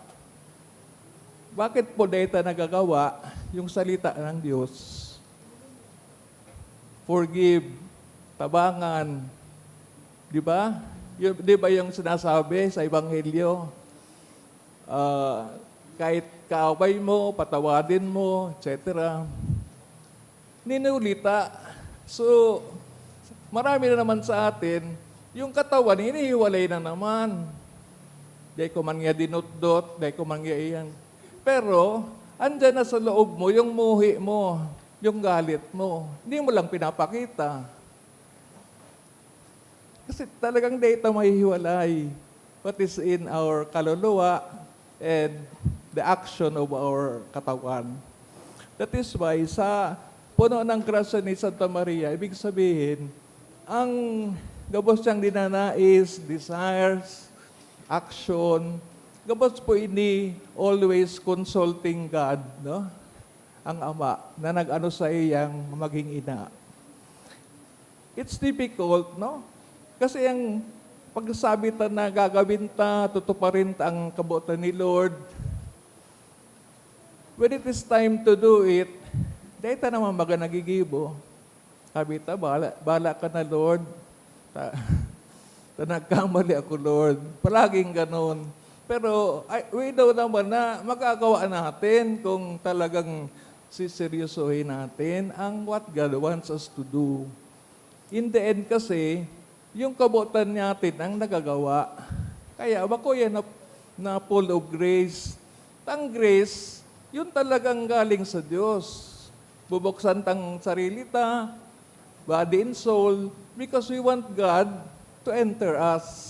Bakit po dai ta nagagawa yung salita ng Diyos? Forgive, tabangan. Di ba? Yun, di ba yung sinasabi sa Ebanghelyo? Ah, kahit kaaway mo, patawadin mo, et cetera. Ninulita. So, marami na naman sa atin, yung katawan, hinihiwalay na naman. Dai ko man nga dinutdot, dai ko man nga iyan. Pero, andyan na sa loob mo yung muhi mo, yung galit mo. Hindi mo lang pinapakita. Kasi talagang dai ta mahihiwalay what is in our kaluluwa and the action of our katawan. That is why sa puno ng grasya ni Santa Maria, ibig sabihin, ang gabos niyang ninanais, desires, action, Gabos po ini, always consulting God, no? Ang Ama na nag-ano sa iyang maging ina. It's difficult, no? Kasi ang pagsabi ta na gagawin ta, tutuparin ta ang kabotan ni Lord, when it is time to do it, dai ta naman baga nagigibo. Sabi ta, "Bahala, bahala ka na, Lord. Ta, ta nagkamali ako, Lord." Palaging ganon. Pero I, we know naman na magagawa natin kung talagang siseryosohin natin ang what God wants us to do. In the end kasi, yung kabotan natin ang nagagawa. Kaya bako yan na, na full of grace. Ang grace, yun talagang galing sa Diyos. Bubuksan tang sarili ta, body and soul, because we want God to enter us.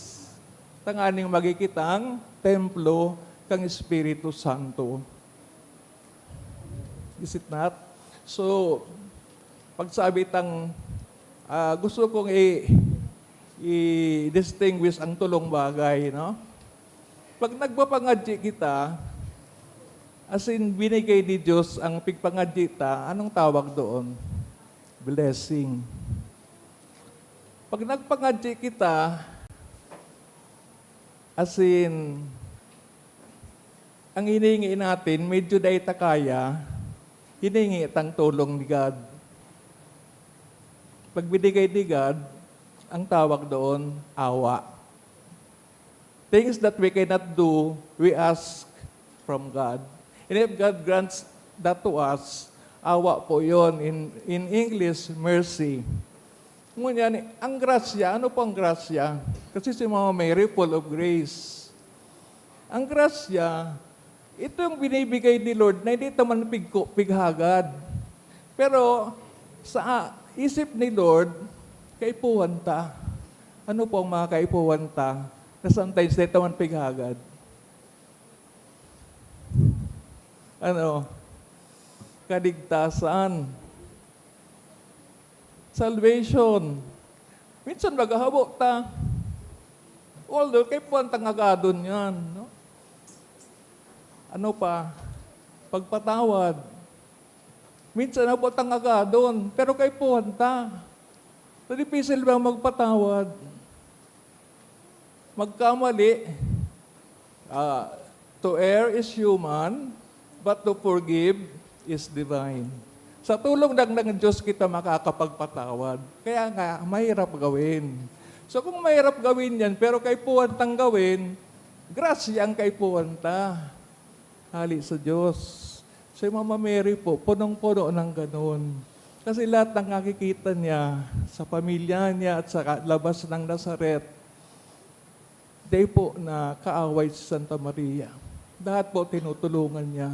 Tanganing magiging kitang templo kang Espiritu Santo. Is it not? So, pagsabi tang, ah, gusto kong i-, i-distinguish ang tulong bagay, no? Pag nagpapangadyi kita, as in, binigay ni Diyos ang pigpangadyi ta, anong tawag doon? Blessing. Pag nagpangadyi kita, as in, ang hiningi natin, medyo dai ta kaya, hiningi tang tulong ni God. Pag binigay ni God, ang tawag doon, awa. Things that we cannot do, we ask from God. And if God grants that to us, awa po yon. In, in English, mercy. Ngunyan, ang grasya, ano po ang grasya? Kasi si Mama Mary, full of grace. Ang grasya, ito yung binibigay ni Lord na hindi ta man pigko-, pighagad. Pero sa isip ni Lord, kaipuhan ta. Ano po ang mga kaipuhan ta na sometimes dai ta man pighagad? Ano? Kaligtasan. Salvation. Minsan maghahabo ta. Although, kaipuhan tang hagadon yan, no? Ano pa? Pagpatawad. Minsan, habo tang hagadon, pero kaipuhan ta. So, dipisil ba magpatawad? Magkamali, ah, to err is human, but to forgive is divine. Sa tulong lang ng Diyos kita makakapagpatawad. Kaya nga, mahirap gawin. So, kung mahirap gawin yan, pero kaipuhan tang gawin, grasya ang kaipuhan ta. Hali sa Diyos. Si Mama Mary po, punong-puno ng ganun. Kasi lahat ng nakikita niya sa pamilya niya at sa ka-, labas ng Nazaret, dai po na kaaway si Santa Maria. Lahat po tinutulungan niya.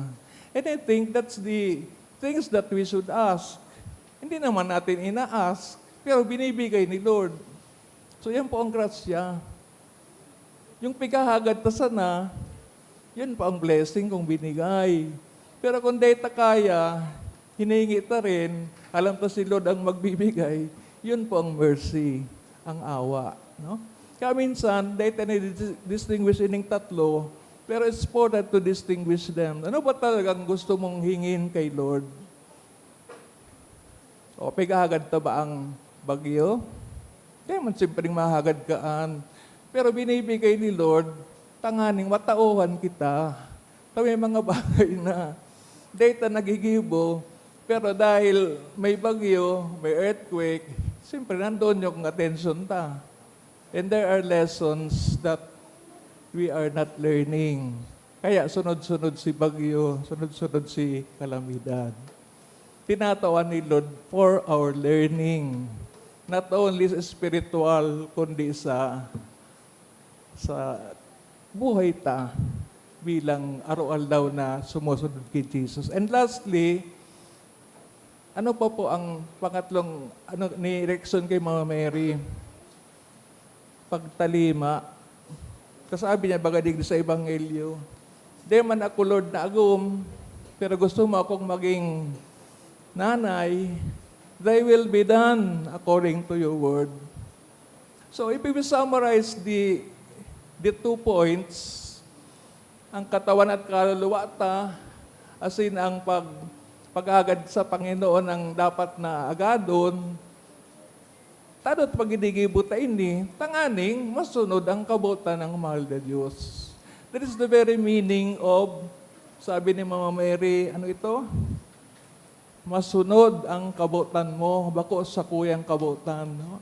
And I think that's the things that we should ask. Hindi naman natin ina-ask, pero binibigay ni Lord. So, yan po ang grasya. Yung pighahagad ta sana, yun po ang blessing kung binigay. Pero kung dai ta kaya, hiningi ta rin, alam ta si Lord ang magbibigay, yun po ang mercy, ang awa, no? Kaya minsan, dai ta na-distinguish ining tatlo, pero it's important to distinguish them. Ano ba talagang gusto mong hingin kay Lord? O, pighahagad ta ba ang bagyo? Kaya man, simpleng mahagad kaan. Pero binibigay ni Lord, tanganing matauhan kita. Ta may mga bagay na dai ta nagigibo, pero dahil may bagyo, may earthquake, siyempre, nandun yung attention ta. And there are lessons that we are not learning. Kaya sunod-sunod si bagyo, sunod-sunod si kalamidad. Tinatawan ni Lord for our learning. Not only sa spiritual, kundi sa, sa buhay ta bilang araw-aldaw na sumusunod kay Jesus. And lastly, ano pa po ang pangatlong, ano, ni Rexon kay Mama Mary? Pagtalima. Kasabi niya, baga digdi sa Ebanghelyo, "Di man ako, Lord, naagom, pero gusto mo akong maging nanay. Thy will be done according to your word." So, if we summarize the, the two points, Ang katawan at kaluluwa ta, asin ang pag-, pag-agad sa Panginoon ang dapat na agadon, tano't paggigibo ta ini, tanganing masunod ang kabotan ng mahal na Diyos. That is the very meaning of, sabi ni Mama Mary, ano ito? Masunod ang kabotan mo, bako sakuyang kabotan, no?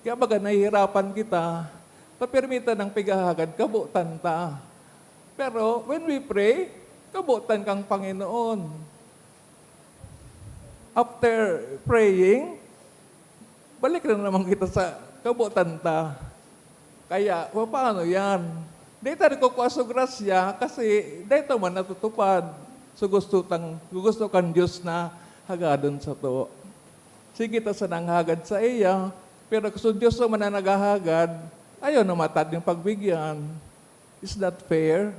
Kaya baga nahihirapan kita, ta pirmi ta nang pighahagad, kabotan ta. Pero when we pray, kabotan kang Panginoon. After praying, balik na naman kita sa kabotan ta. Kaya, paano yan? Di ta nagkukua sa grasya kasi di ta man natutupad. So gusto, tang, gusto kan Diyos na hagadon sato. Sige ta sanang hagad sa iya, pero kung Diyos naman na naghahagad, ayaw na matad yung pagbigyan. Is that fair?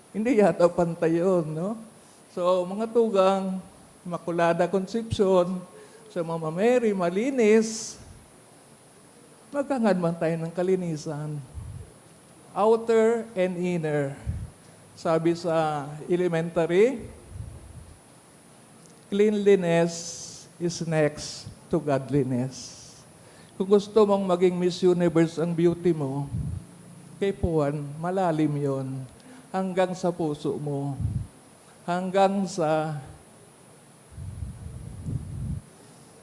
Hindi yata pantay yun, no? So, mga tugang, Immaculada Concepcion, sa Mama Mary, malinis, maghangad man tayo ng kalinisan. Outer and inner. Sabi sa elementary, cleanliness is next to godliness. Kung gusto mong maging Miss Universe ang beauty mo, kaipuhan, malalim yon. Hanggang sa puso mo. Hanggang sa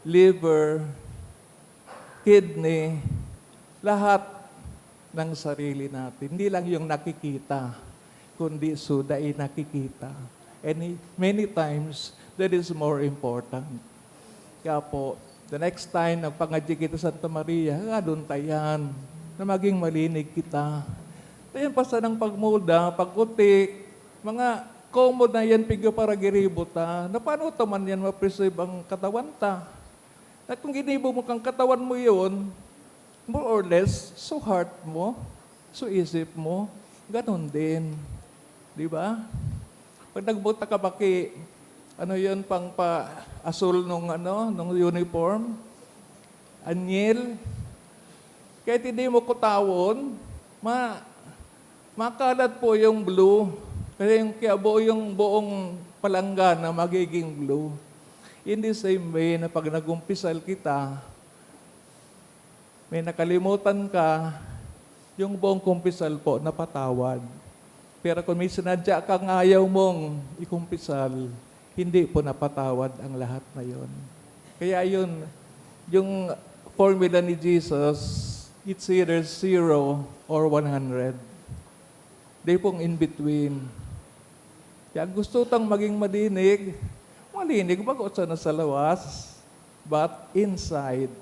liver, kidney, lahat ng sarili natin. Hindi lang yung nakikita, kundi su dai nakikita. And many times, that is more important. Kaya po, the next time nagpangadyi kita sa Santa Maria, hagadon ta yan, na maging malinig kita. Ayan pa sanang pagmuda, pagputi, mga common na yan, pigyo para giribo ta. Na paano ta man yan ma-preserve ang katawan ta? Na kung ginibo mo kang katawan mo yun, more or less, so heart mo, so isip mo, ganun din. Di ba? Pag nagbuta ka baki, ano yun, pang pa-asul nung, ano, nung uniform? Anyel? Kahit hindi mo kutawon, ma-, makalat po yung blue. Kasi yung kiabo, yung buong palanggana magiging blue. In the same way na pag nagumpisal kita, may nakalimutan ka, yung buong kumpisal po napatawad. Pero kung may sinadya kang ayaw mong ikumpisal, hindi po napatawad ang lahat na yon. Kaya yun, yung formula ni Jesus, it's either zero or one hundred. Di pong in between. Kaya gusto tang maging malinig, malinig bako sana sa lawas, but inside.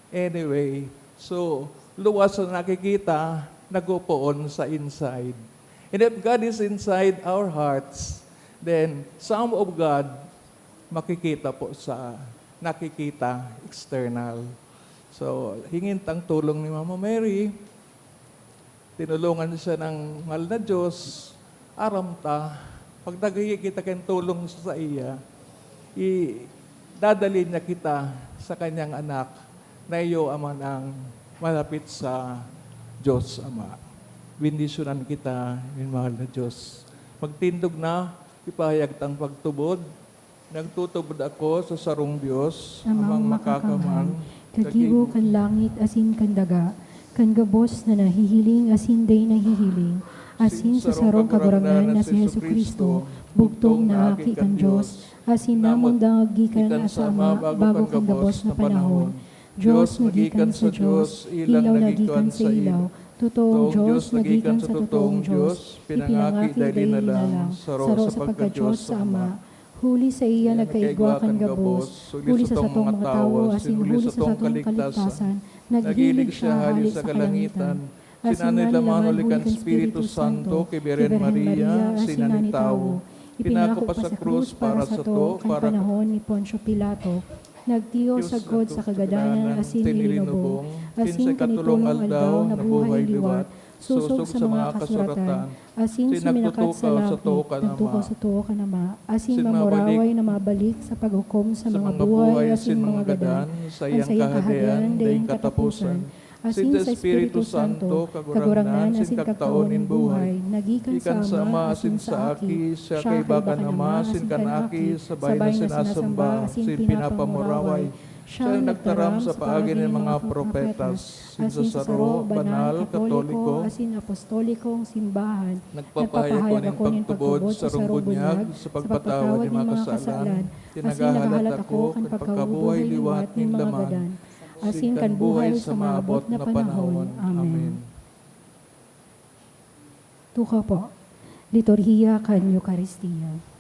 Anyway, so, luwas na nakikita, nagpopoon sa inside. And if God is inside our hearts, then some of God makikita po sa nakikita, external. So, hingin tang tulong ni Mama Mary. Tinulungan siya ng mahal na Diyos, aram ta, pag naghingi kita kan tulong sa iya, idadali niya kita sa kanyang anak na iyo aman ang malapit sa Diyos Ama. Bendisyonan kita nin mahal na Diyos. Magtindog na, ipahayag tang pagtubod. Nagtutubod ako sa sarong Dios, Amang Amang Makakamhan, Makakamhan, Kagibo kan langit asin kan daga, kan gabos na nahihiling asin dai nahihiling, asin sa sarong Kagurangnan na si Jesu-Cristo, bugtong na Aki kan Dios, asin namundang gikan sa Ama bago kan gabos na panahon. Dios na gikan sa Dios, ilaw na gikan sa ilaw, totoong Dios na gikan sa totoong Dios, ipinangaki dai linalang, saro sa pagka-Dios sa Ama. Huli saiya nagkaigwa kan gabos, huli sa satong mga tawo, asin huli sa satong kaligtasan, naghilig siya hale sa kalangitan. Asin nanlaman huli kan Espiritu Santo ki Birhen Maria, asin nagin tawo. Ipinako pa sa krus para sato, kan panahon ni Poncio Pilato. Nagtiyo sagkod sa kagadanan asin ilinubong, asin kan ikatolong aldaw nabuhay liwat, sosog sa mga kasuratan, asin suminakat sa langit, nagtutukaw sa too kan Ama, asin mamuraway na mabalik sa paghukom sa mga buhay asin mga gadan, an saiyang kahadean daing kataposan. Asin sa Espiritu Santo, Kagurangnan asin Kagtao nin buhay, na gikan sa Ama asin sa Aki, siya kaiba kan Ama asin kan Aki, sabay na sinasamba asin pinapamuraway. Siya an nagtaram sa paagi nin mga propetas. Asin sa saro, banal, katoliko, asin apostolikong simbahan, nagpapahayag ako nin pagtubod sa sarong bunyag sa pagpatawad nin mga kasalan, asin naghahalat ako kan pagkabuhay liwat nin laman, asin kan buhay sa maabot na panahon. Amen. Tukaw po. Liturhiya kan Eukaristia.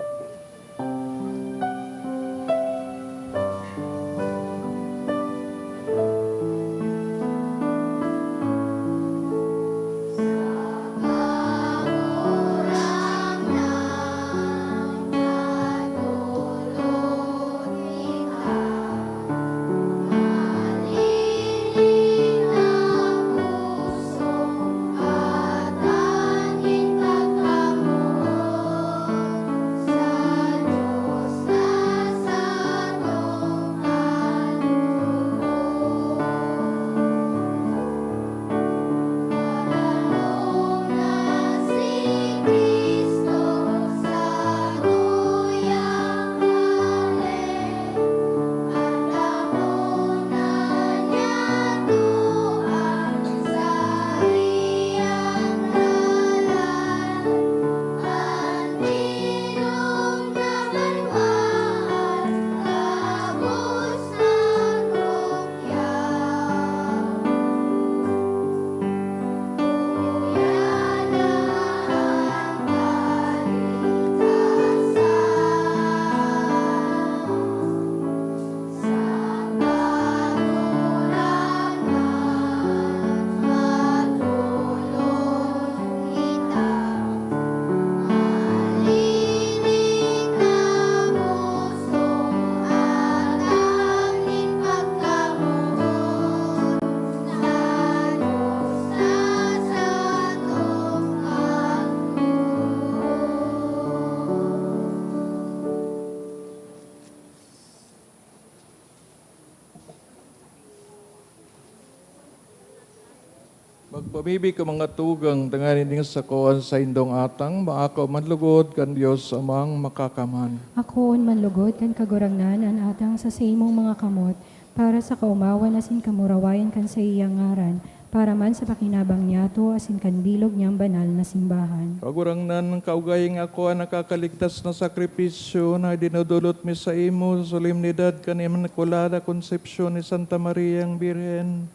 Magpamibi ka, mga tugang, tanganing sako an saindong atang maakaw man lugod kan Dios Amang Makakamhan. Akoon man lugod kan Kagurangnan an atang sa saimong mga kamot, para sa kaomawan asin kamurawayan kan saiyang ngaran, para man sa pakinabang niyato asin kan bilog niyang banal na simbahan. Kagurangnan, kaugaing ako an nakakaligtas na sakripisyo na dinodolot mi saimo sa solemnidad kan Immaculada Concepcion ni Santa Mariang Birhen,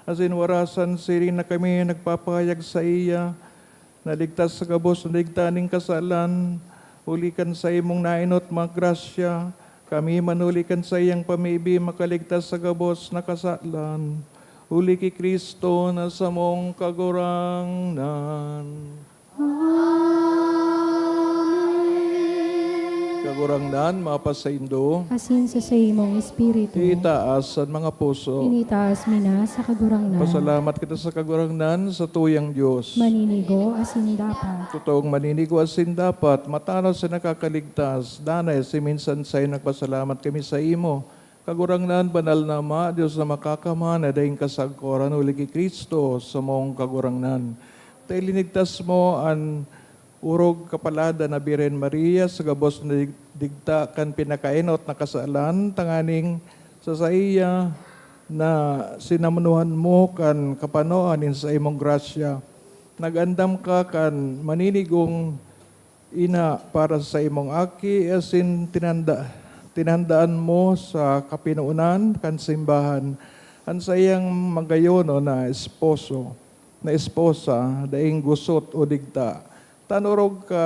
asin warasan siring na kami nagpapahayag saiya, naligtas sa gabos na digta nin kasalan, huli kan saimong naenot mga grasya, kami man huli kan saiyang pamibi makaligtas sa gabos na kasalan, huli ki Cristo na samong Kagurangnan. Amen. Kagurangnan, mapasaindo. Asin sa saimong espiritu. Itaas an mga puso. Initaas mi na sa Kagurangnan. Pasalamat kita sa Kagurangnan, sa tuyang Dios. Maninigo asin dapat. Totoong maninigo asin dapat, matanos na nakakaligtas, danay asin minsan sayon nagpasalamat kami saimo. Kagurangnan, banal na Ama, Dios na Makakamhan, na daing kasagkoran huli ki Cristo, samong Kagurangnan. Ta ilinigtas mo an orog kapaladan na Birhen Maria sa gabos na dig-, digta kan pinakaenot na kasalan, tanganing sa saiya na sinamunohan mo kan kapanoan nin saimong grasya. Nag-andam ka kan maninigong ina para sa saimong aki, asin tinanda-, tinandaan mo sa kapinonan kan simbahan an saiyang magayonon na esposo, na esposa, daing gusot o digta. Ta an orog ka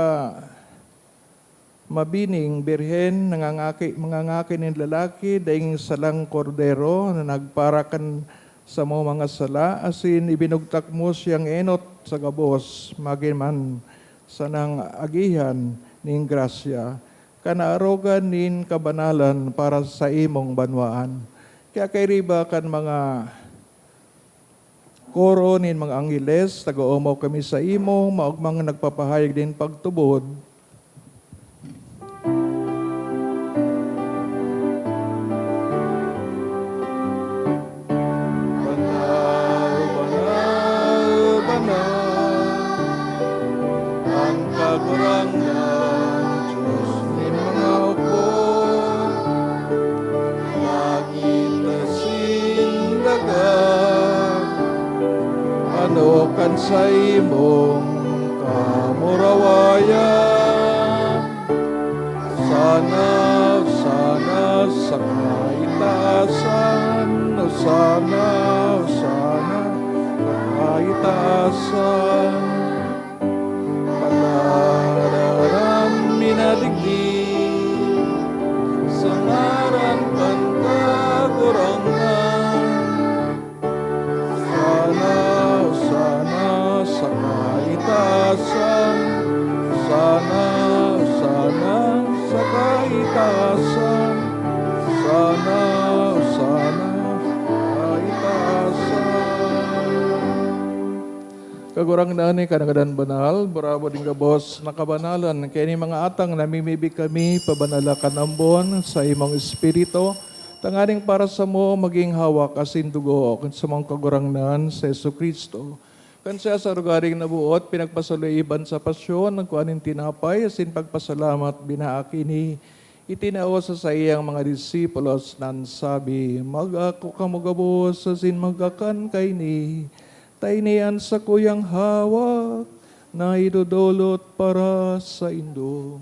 mabining birhen, nangangaki, mangangaki nin lalaki, daing salang kordero na nagpara kan samong mga sala, asin ibinugtak mo siyang enot sa gabos, magin man sanang agihan nin grasya, kan naarogan nin kabanalan para sa imong banwaan. Kaya kairiba kan mga koro nin mga angheles, nag-oomaw kami saimo, maogmang nagpapahayag nin pagtubod. Banal ano kan saimong kamurawayan. Sana, sana sa kaitaasan, sana, sana sa kaitaasan. Paglaran mi na digdi sa ngaran kan Kagurangnan. Sana, sana sa kaitaasan. Sana, sana sa kaitaasan. Sana, sana sa kaitaasan. Kagurangnan, ika na gadan banal, bravo din gabos na kabanalan. Kaya ni mga atang namimibi kami, pabanala kan ambon sa imong Espiritu, tanganing para samo magin hawak asin dugo kan samong Kagurangnan, si Jesu-Cristo. Kan siya sa rogaring naboot, pinagpasaloiban sa pasyon, nagkua nin tinapay, asin pagpasalamat, binaak ini, itinao sa saiyang mga disipulos, nan sabi, "Mag-ako kamo gabos asin magkakan kaini, ta ini an sakuyang hawak na idodolot para saindo."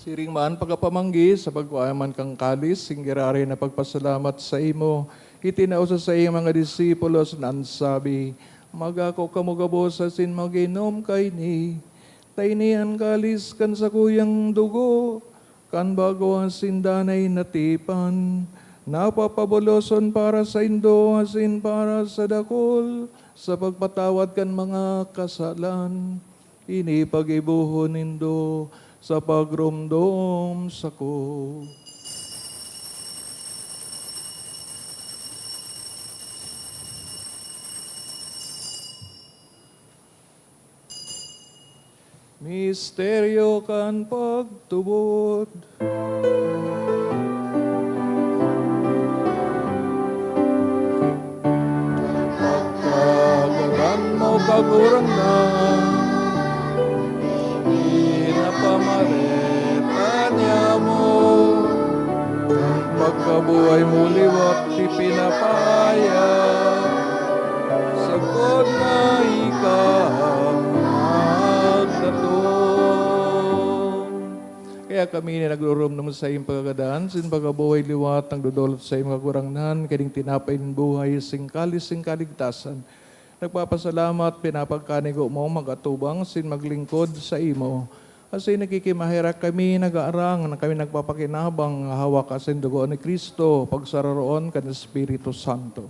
Siring man, pagkapamanggi, sa pagkua man kan kalis, nin giraray na pagpasalamat saimo, itinao sa saiyang mga disipulos, nan sabi, "Mag-ako kamo gabos asin mag-inom kaini, ta ini an kalis kan sakuyang dugo, kan bago asin danay na tipan, na papaboloson para saindo asin para sa dakul, sa pagpatawad kan mga kasalan. Ini pag-ibohon nindo sa pagromdom sako." Misteryo kan pagtubod. Pagkagadan mo, Kagurangnan, pinapamareta niamo, an pagkabuhay mo liwat ipinapaaya, sagkod na ika magdatong. Kaya kami na nagruromdom sa saiyong pagkagadan, sin pagkabuhay liwat, nagdodolot sa imong Kagurangnan, kaning tinapay nin buhay, sing kalis, sing kaligtasan. Nagpapasalamat, pinapagkanigo mo, mag-atubang, sin maglingkod saimo. Asin nakikimaherak kami, nag-aarang na kami nagpapakinabang, hawak asin dugo ni Cristo, pagsararoon kan Espiritu Santo.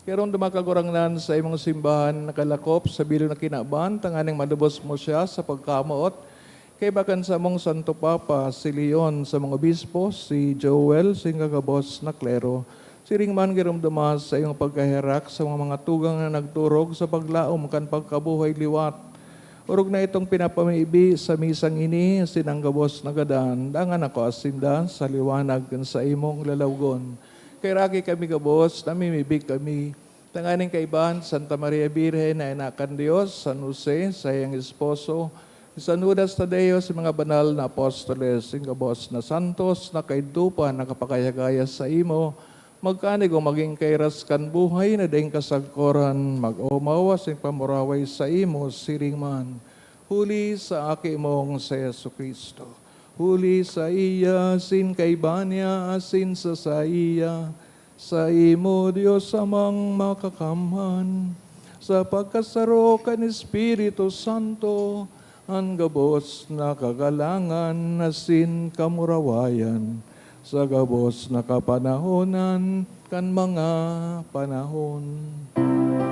Kaya rong dumakagurangnan sa imong simbahan nakalakop sa bilog na kinaban, tanganing malubos mo siya sa pagkamoot, kaiba kan samong Santo Papa, si Leon, samong obispo, si Joel, sing gagabos na klero. Siring man, giromdoma sa iyong pagkaherak sa mga, mga tugang na nagturog sa paglaom kan pagkabuhay liwat. Orog na itong pinapamibi sa misang ini, sinang gabos na gadan, dangan ako asinda sa liwanag kan sa imong lalawgon. Kaheraki kami gabos, namimibi kami, tanganing kaibahan Santa Maria Birhen na ina kan Dios, San Jose, saiyang esposo, San Judas Tadeo, sa mga banal na apostoles, sing gabos na santos na kaidto pa nakapakayagaya sa imo, magkanigo magin kairas kan buhay na daing kasagkoran, mag-omaw asin pamuraway sa imo siring man, huli sa Aki mong si Jesu-Cristo. Huli sa iya, asin kaiba niya, asin sa saiya, sa imo, Dios Amang Makakamhan, sa pagkasaro kan Espiritu Santo, an gabos na kagalangan asin kamurawayan, sa gabos na kapanahonan kan mga panahon. Amen.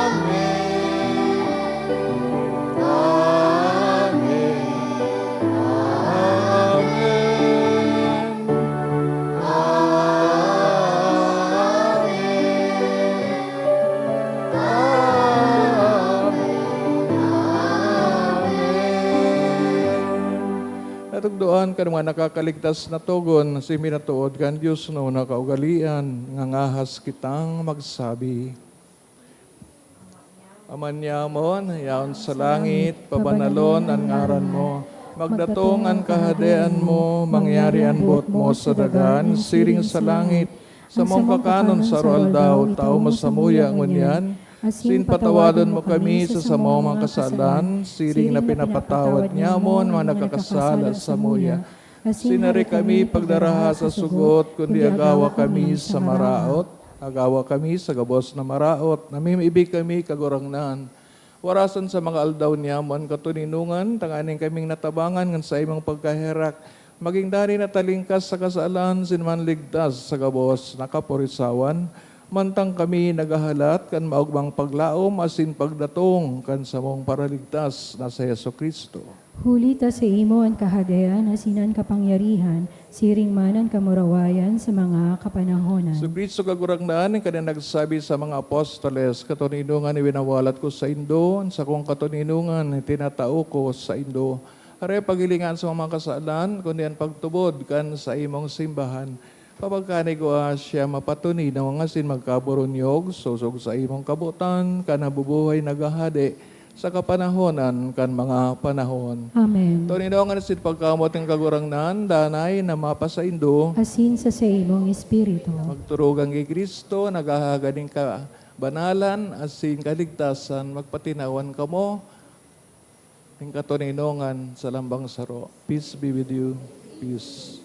Amen. Amen. Amen. Amen. Natugdoan kan mga nakakaligtas na togon, si minatood kan Dios no na kaugalian, ngangahas kitang magsabi. Ama nyamon, yaon sa langit, pabanalon an ngaran mo. Magdatong an kahadean mo, mangyari an boot mo sa daga, siring sa langit. Samong kakanon sa aroaldaw, tao mo samuya ngunyan, asin patawadon mo kami sa samong mga kasalan, siring na pinapatawad nyamon mga nagkakasala samuya. Asin hari kami pagdaraha sa sugot, kundi agawa kami sa maraot. Agawa kami sa gabos na maraot, namimibi kami, Kagurangnan. Warasan sa mga aldaw niamo an katoninongan, tanganing kaming natabangan kan saimong pagkaherak, magin danay na talingkas sa kasalan, asin manligtas sa gabos na kaporisawan, mantang kami naghahalat kan maogmang paglaom asin pagdatong kan samong Paraligtas na si Jesu-Cristo. Huli ta saimo an kahadean asin an kapangyarihan, siring man an kamurawayan sa mga kapanahonan. Si Cristo Kagurangnan, ika na nagsabi sa mga apostoles, "Katoninongan iwinawalat ko saindo, an sakong katoninongan itinatao ko saindo." Aray paghilingan sa mga kasalan, kundi an pagtubod kan saimong simbahan. Papagkanigwa siya mapatoninong asin magkaburunyog, sosog sa imong kabotan, ka nabubuhay naghahade sa kapanahonan kan mga panahon. Amen. Toninongan asin pagkamoot nin Kagurangnan, danay na mapasaindo. Asin sa saimong espiritu. Magturugang ki Cristo, naghahagad nin kabanalan asin kaligtasan, magpatinawan kamo nin katoninongan sa lambang saro. Peace be with you. Peace.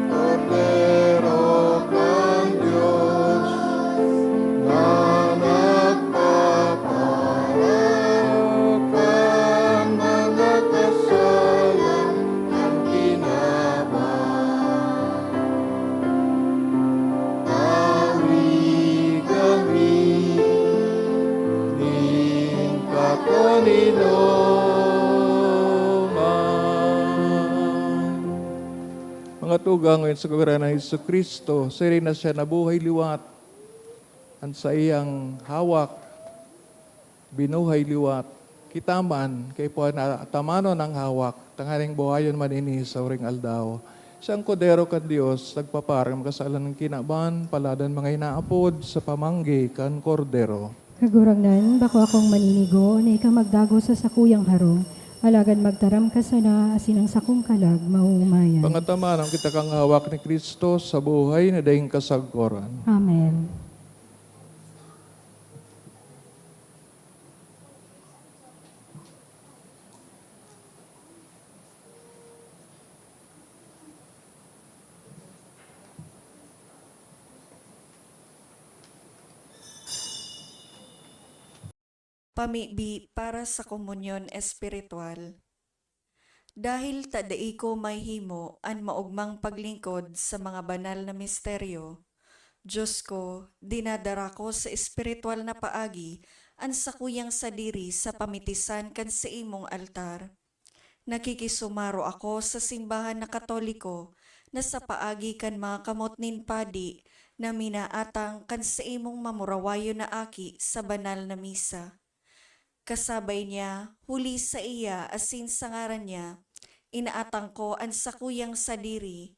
Kordero kan Dios na nagpapaharap kan mga kasalan kan kinaban. Tawi kami nin katoninongan. Mga tugang, ngayon sa Kagurangnan na Jesu-Cristo, siring na siya nabuhay liwat, an saiyang hawak binuhay liwat. Kita man, kaipuhan na tamanon an hawak, tanganing buhayon man ini sa huring aldaw. Siyang Kordero kan Dios, nagpapaharong kan kasalan kan kinaban, paladan mga inaapod sa pamanggi kan Kordero. Kagurangnan, bako akong maninigo na ika magdagos sa sakuyang harong, alagad magtaram ka sana asin ang sakong kalag maoomayan. Pangatamanon kita kan hawak ni Cristo sa buhay na daing kasagkoran. Amen. Pamibi para sa komunyon espiritual. Dahil ta dai ko mahimo an maogmang paglingkod sa mga banal na misteryo, Dios ko, dinadara ko sa espiritual na paagi an sakuyang sadiri sa pamitisan kan saimong altar. Nakikisumaro ako sa simbahan na Katoliko na sa paagi kan mga kamot nin padi na minaatang kan saimong mamurawayon na aki sa banal na misa. Kasabay niya, huli saiya asin sa ngaran niya, inaatang ko an sakuyang sadiri.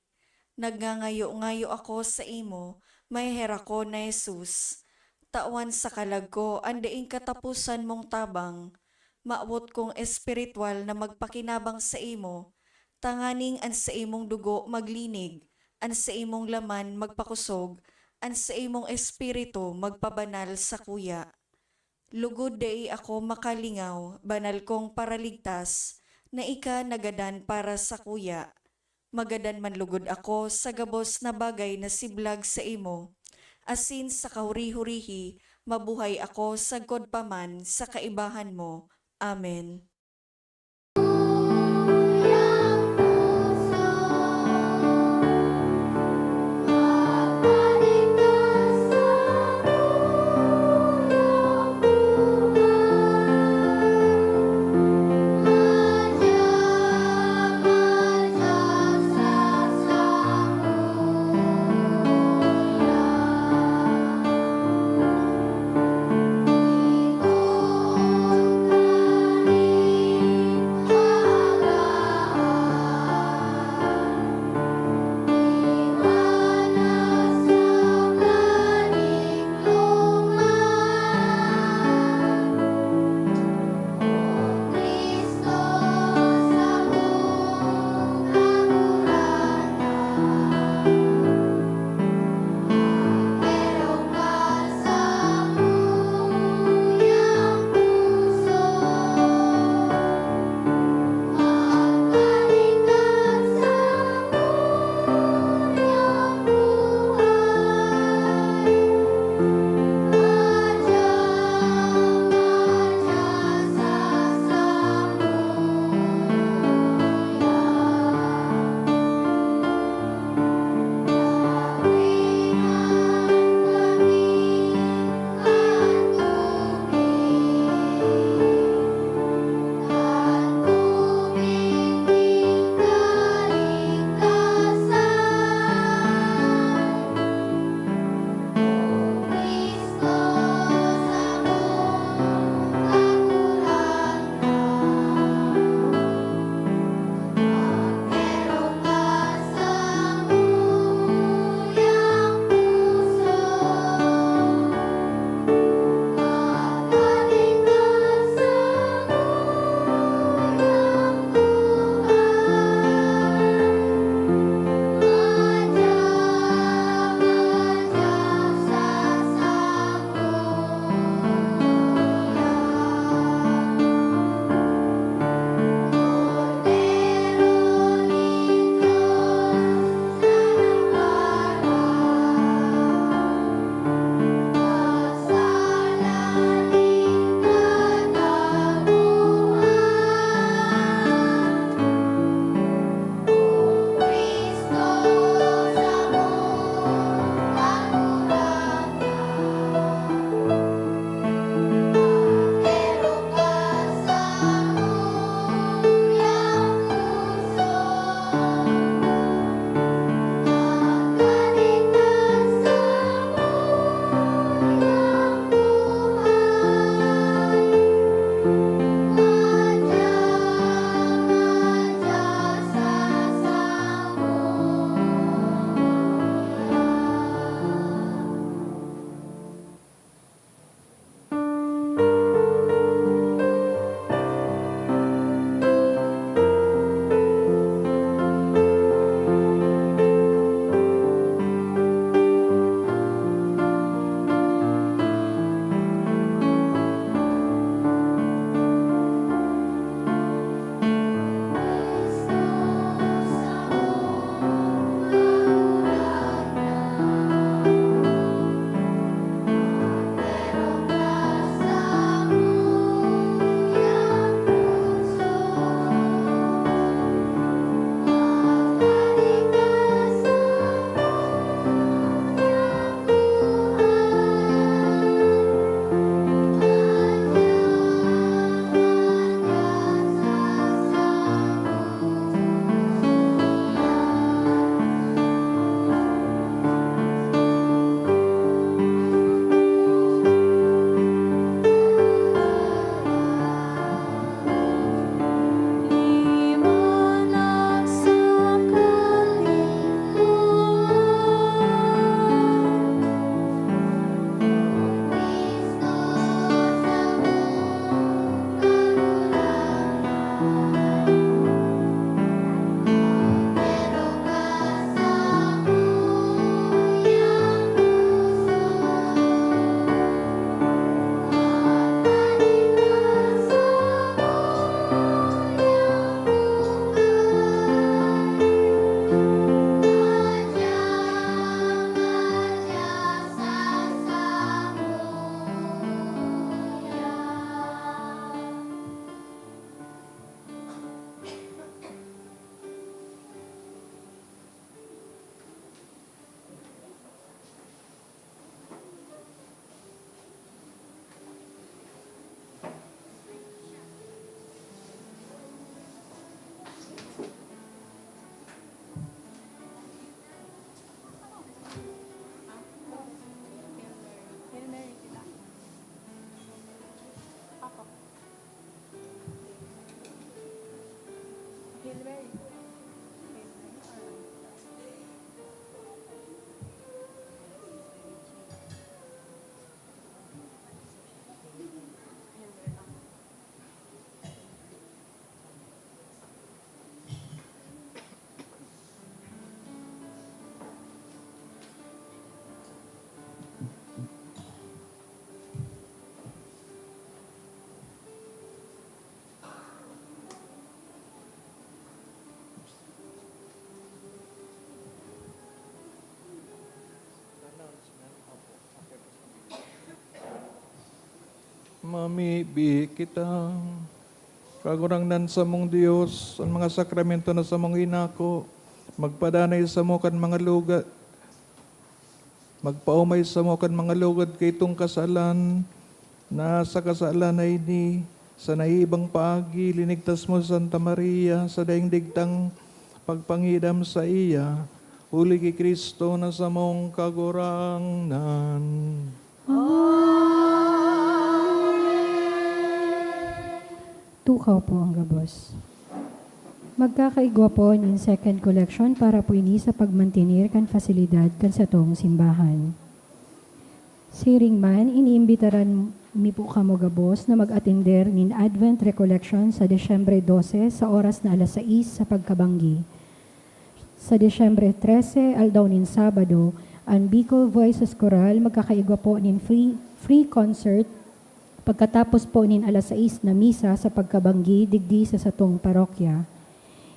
Nagngangayo-ngayo ako saimo, maheherakon na Jesus, tawan sa kalag ko an daing kataposan mong tabang. Mawot kong espiritual na magpakinabang saimo, tanganing an saimong dugo maglinig, an saimong laman magpakusog, an saimong espiritu magpabanal sakuya. Lugod dai ako makalingaw, banal kong Paraligtas, na ika nagadan para sakuya. Magadan man lugod ako sa gabos na bagay na siblag saimo, asin sa kahuri-hurihi mabuhay ako sagkod pa man sa kaibahan mo. Amen. Mamibi kita. Kagurangnan samong Dios, an mga sakramento na samong inako, magpadanay samo kan mga lugad, magpaomay samo kan mga lugad kaitong kasalan, na sa kasalan na ini, sa naibang paagi, linigtas mo si Santa Maria sa daing digtang pagpangidam saiya, huli ki Cristo na samong Kagurangnan. Tukaw po ang gabos. Magkakaigwa po nin second collection para po ini sa pagmantener kan fasilidad kan satong simbahan. Siring man, iniimbitaran mi po kamo gabos na mag-atender nin Advent Recollection sa Disyembre dose sa oras na alas sais sa pagkabanggi. Sa Disyembre trese, aldaw nin Sabado, an Bicol Voices Chorale magkakaigwa po nin free, free concert pagkatapos po nin alas sais na misa sa pagkabanggi digdi sa satong parokya.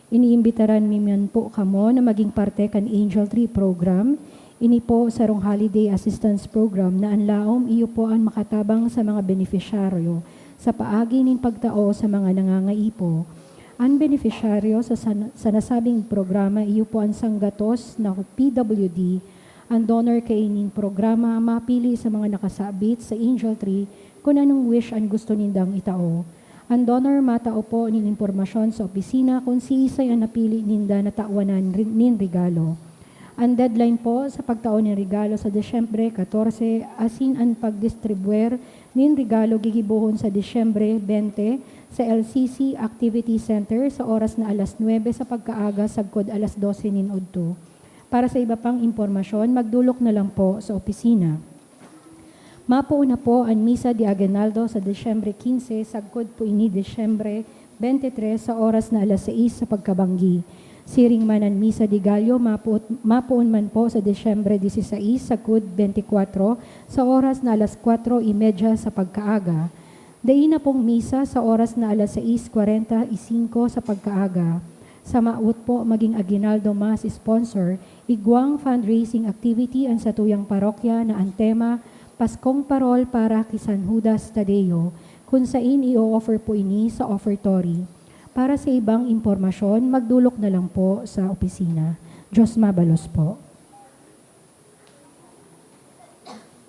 Iniimbitaran mi man po kamo na maging parte kan Angel Tree Program. Ini po sarong holiday assistance program na an laom iyo po an makatabang sa mga benepisyaryo sa paagi nin pagtao sa mga nangangaipo. An benepisyaryo sa san-, sa nasabing programa iyo po an sanggatos na P W D. An donor kaining programa mapili sa mga nakasabit sa Angel Tree kun anong wish an gusto nindang itao. An donor matao po nin impormasyon sa opisina kun siisay an napili ninda na tawanan ri-, nin regalo. An deadline po sa pagtao nin regalo sa Disyembre katorse, asin an pagdistribuer nin regalo gigibohon sa Disyembre bente sa L C C Activity Center sa oras na alas nuebe sa pagkaaga sagkod alas dose nin udto. Para sa iba pang impormasyon, magdolok na lang po sa opisina. Mapoon na po an Misa de Aguinaldo sa Disyembre quince, sagkod po ini Disyembre twenty-three sa oras na alas sais sa pagkabanggi. Siring man an Misa de Gallo, mapoot-, mapoon man po sa Disyembre dieciséis, sagkod twenty-four, sa oras na alas kwatro y media sa pagkaaga. Dai na pong misa sa oras na alas sais kwarenta y singko sa pagkaaga. Sa maabot po magin Aguinaldo Mass sponsor, igwang fundraising activity an satuyang parokya na an tema, Paskong Parol para ki San Judas Tadeo, kun sain i-o-offer po ini sa offertory. Para sa ibang impormasyon, magdolok na lang po sa opisina. Diyos mabalos po.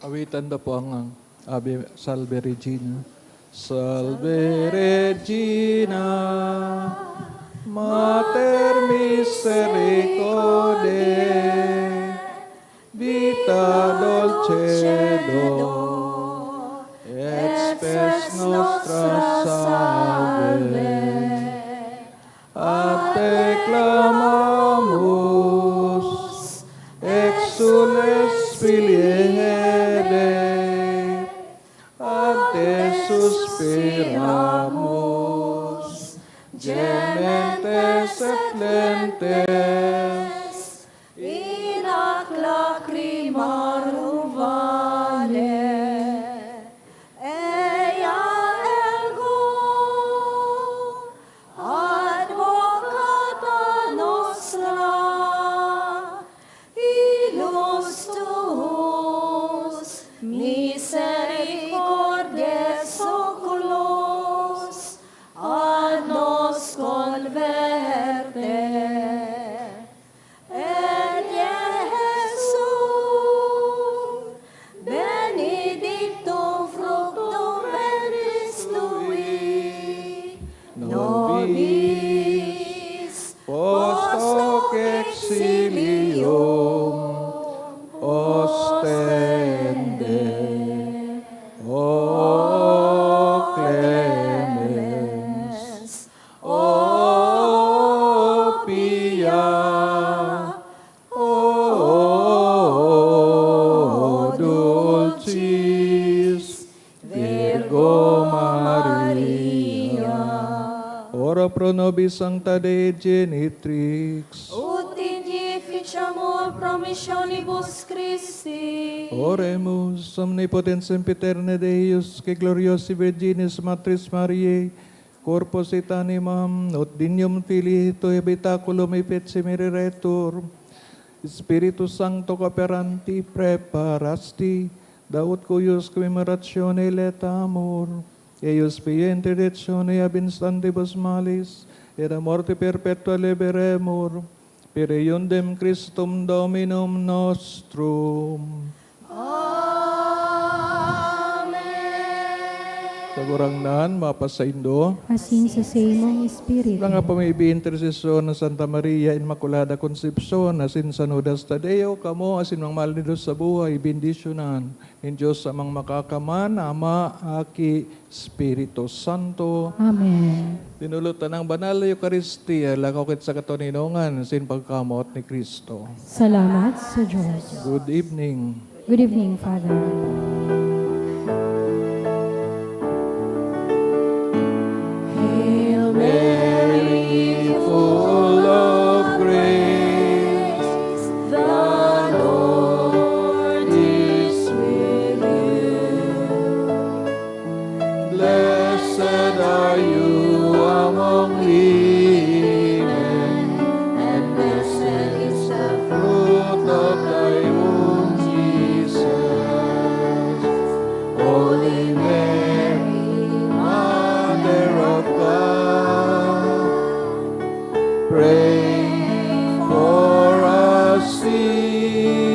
Awitan ta po ang Ave, Salve Regina. Salve Regina, Mater misericordiae, Vita dulcedo, et spes nostra salve. A te clamamus, exsules Filii Hevae, a te suspiramus, gementes et flentes in hac lacrimarum vale. Ea ergo advocata nostra, illustus misericordes oculos, a nos converte. Virgo Maria. Ora pro nobis Sancta Dei Genitrix. Ut dignifici amor promissionibus Christi. Oremus. Omnipotens sempiterne Deus, qui gloriosi Virginis Matris Mariae, corpus et animam, ut dignum filii tui habitaculum efficimur eretur, Spiritus Sancto, qui operanti praeparasti, da ut cuius commemoratione laetamur, eius pie interdictione ab instantibus malis, et a morte perpetua liberemur, per eundem Christum Dominum nostrum. Amen. Kagurangnan, mapasaindo. Asin sa saimong espiritu. Mga pamibi, intersesyon ni Santa Maria Inmaculada Concepcion, asin San Judas Tadeo, kamo asin mga mahal nindo sa buhay, bendisyonan nin Diyos Amang Makakaman, Ama, Aki, Espiritu Santo. Amen. Dinulot ta ng banal na Eukaristia, lakaw kita sa katoninongan, sin pagkamoot ni Kristo. Salamat sa Diyos. Good evening. Good evening, Father. Hail Mary, full of grace, the Lord is with you. Blessed are you among women, and blessed is the fruit of thy womb, Jesus. Holy Mary, Mother of God, pray for us sinners.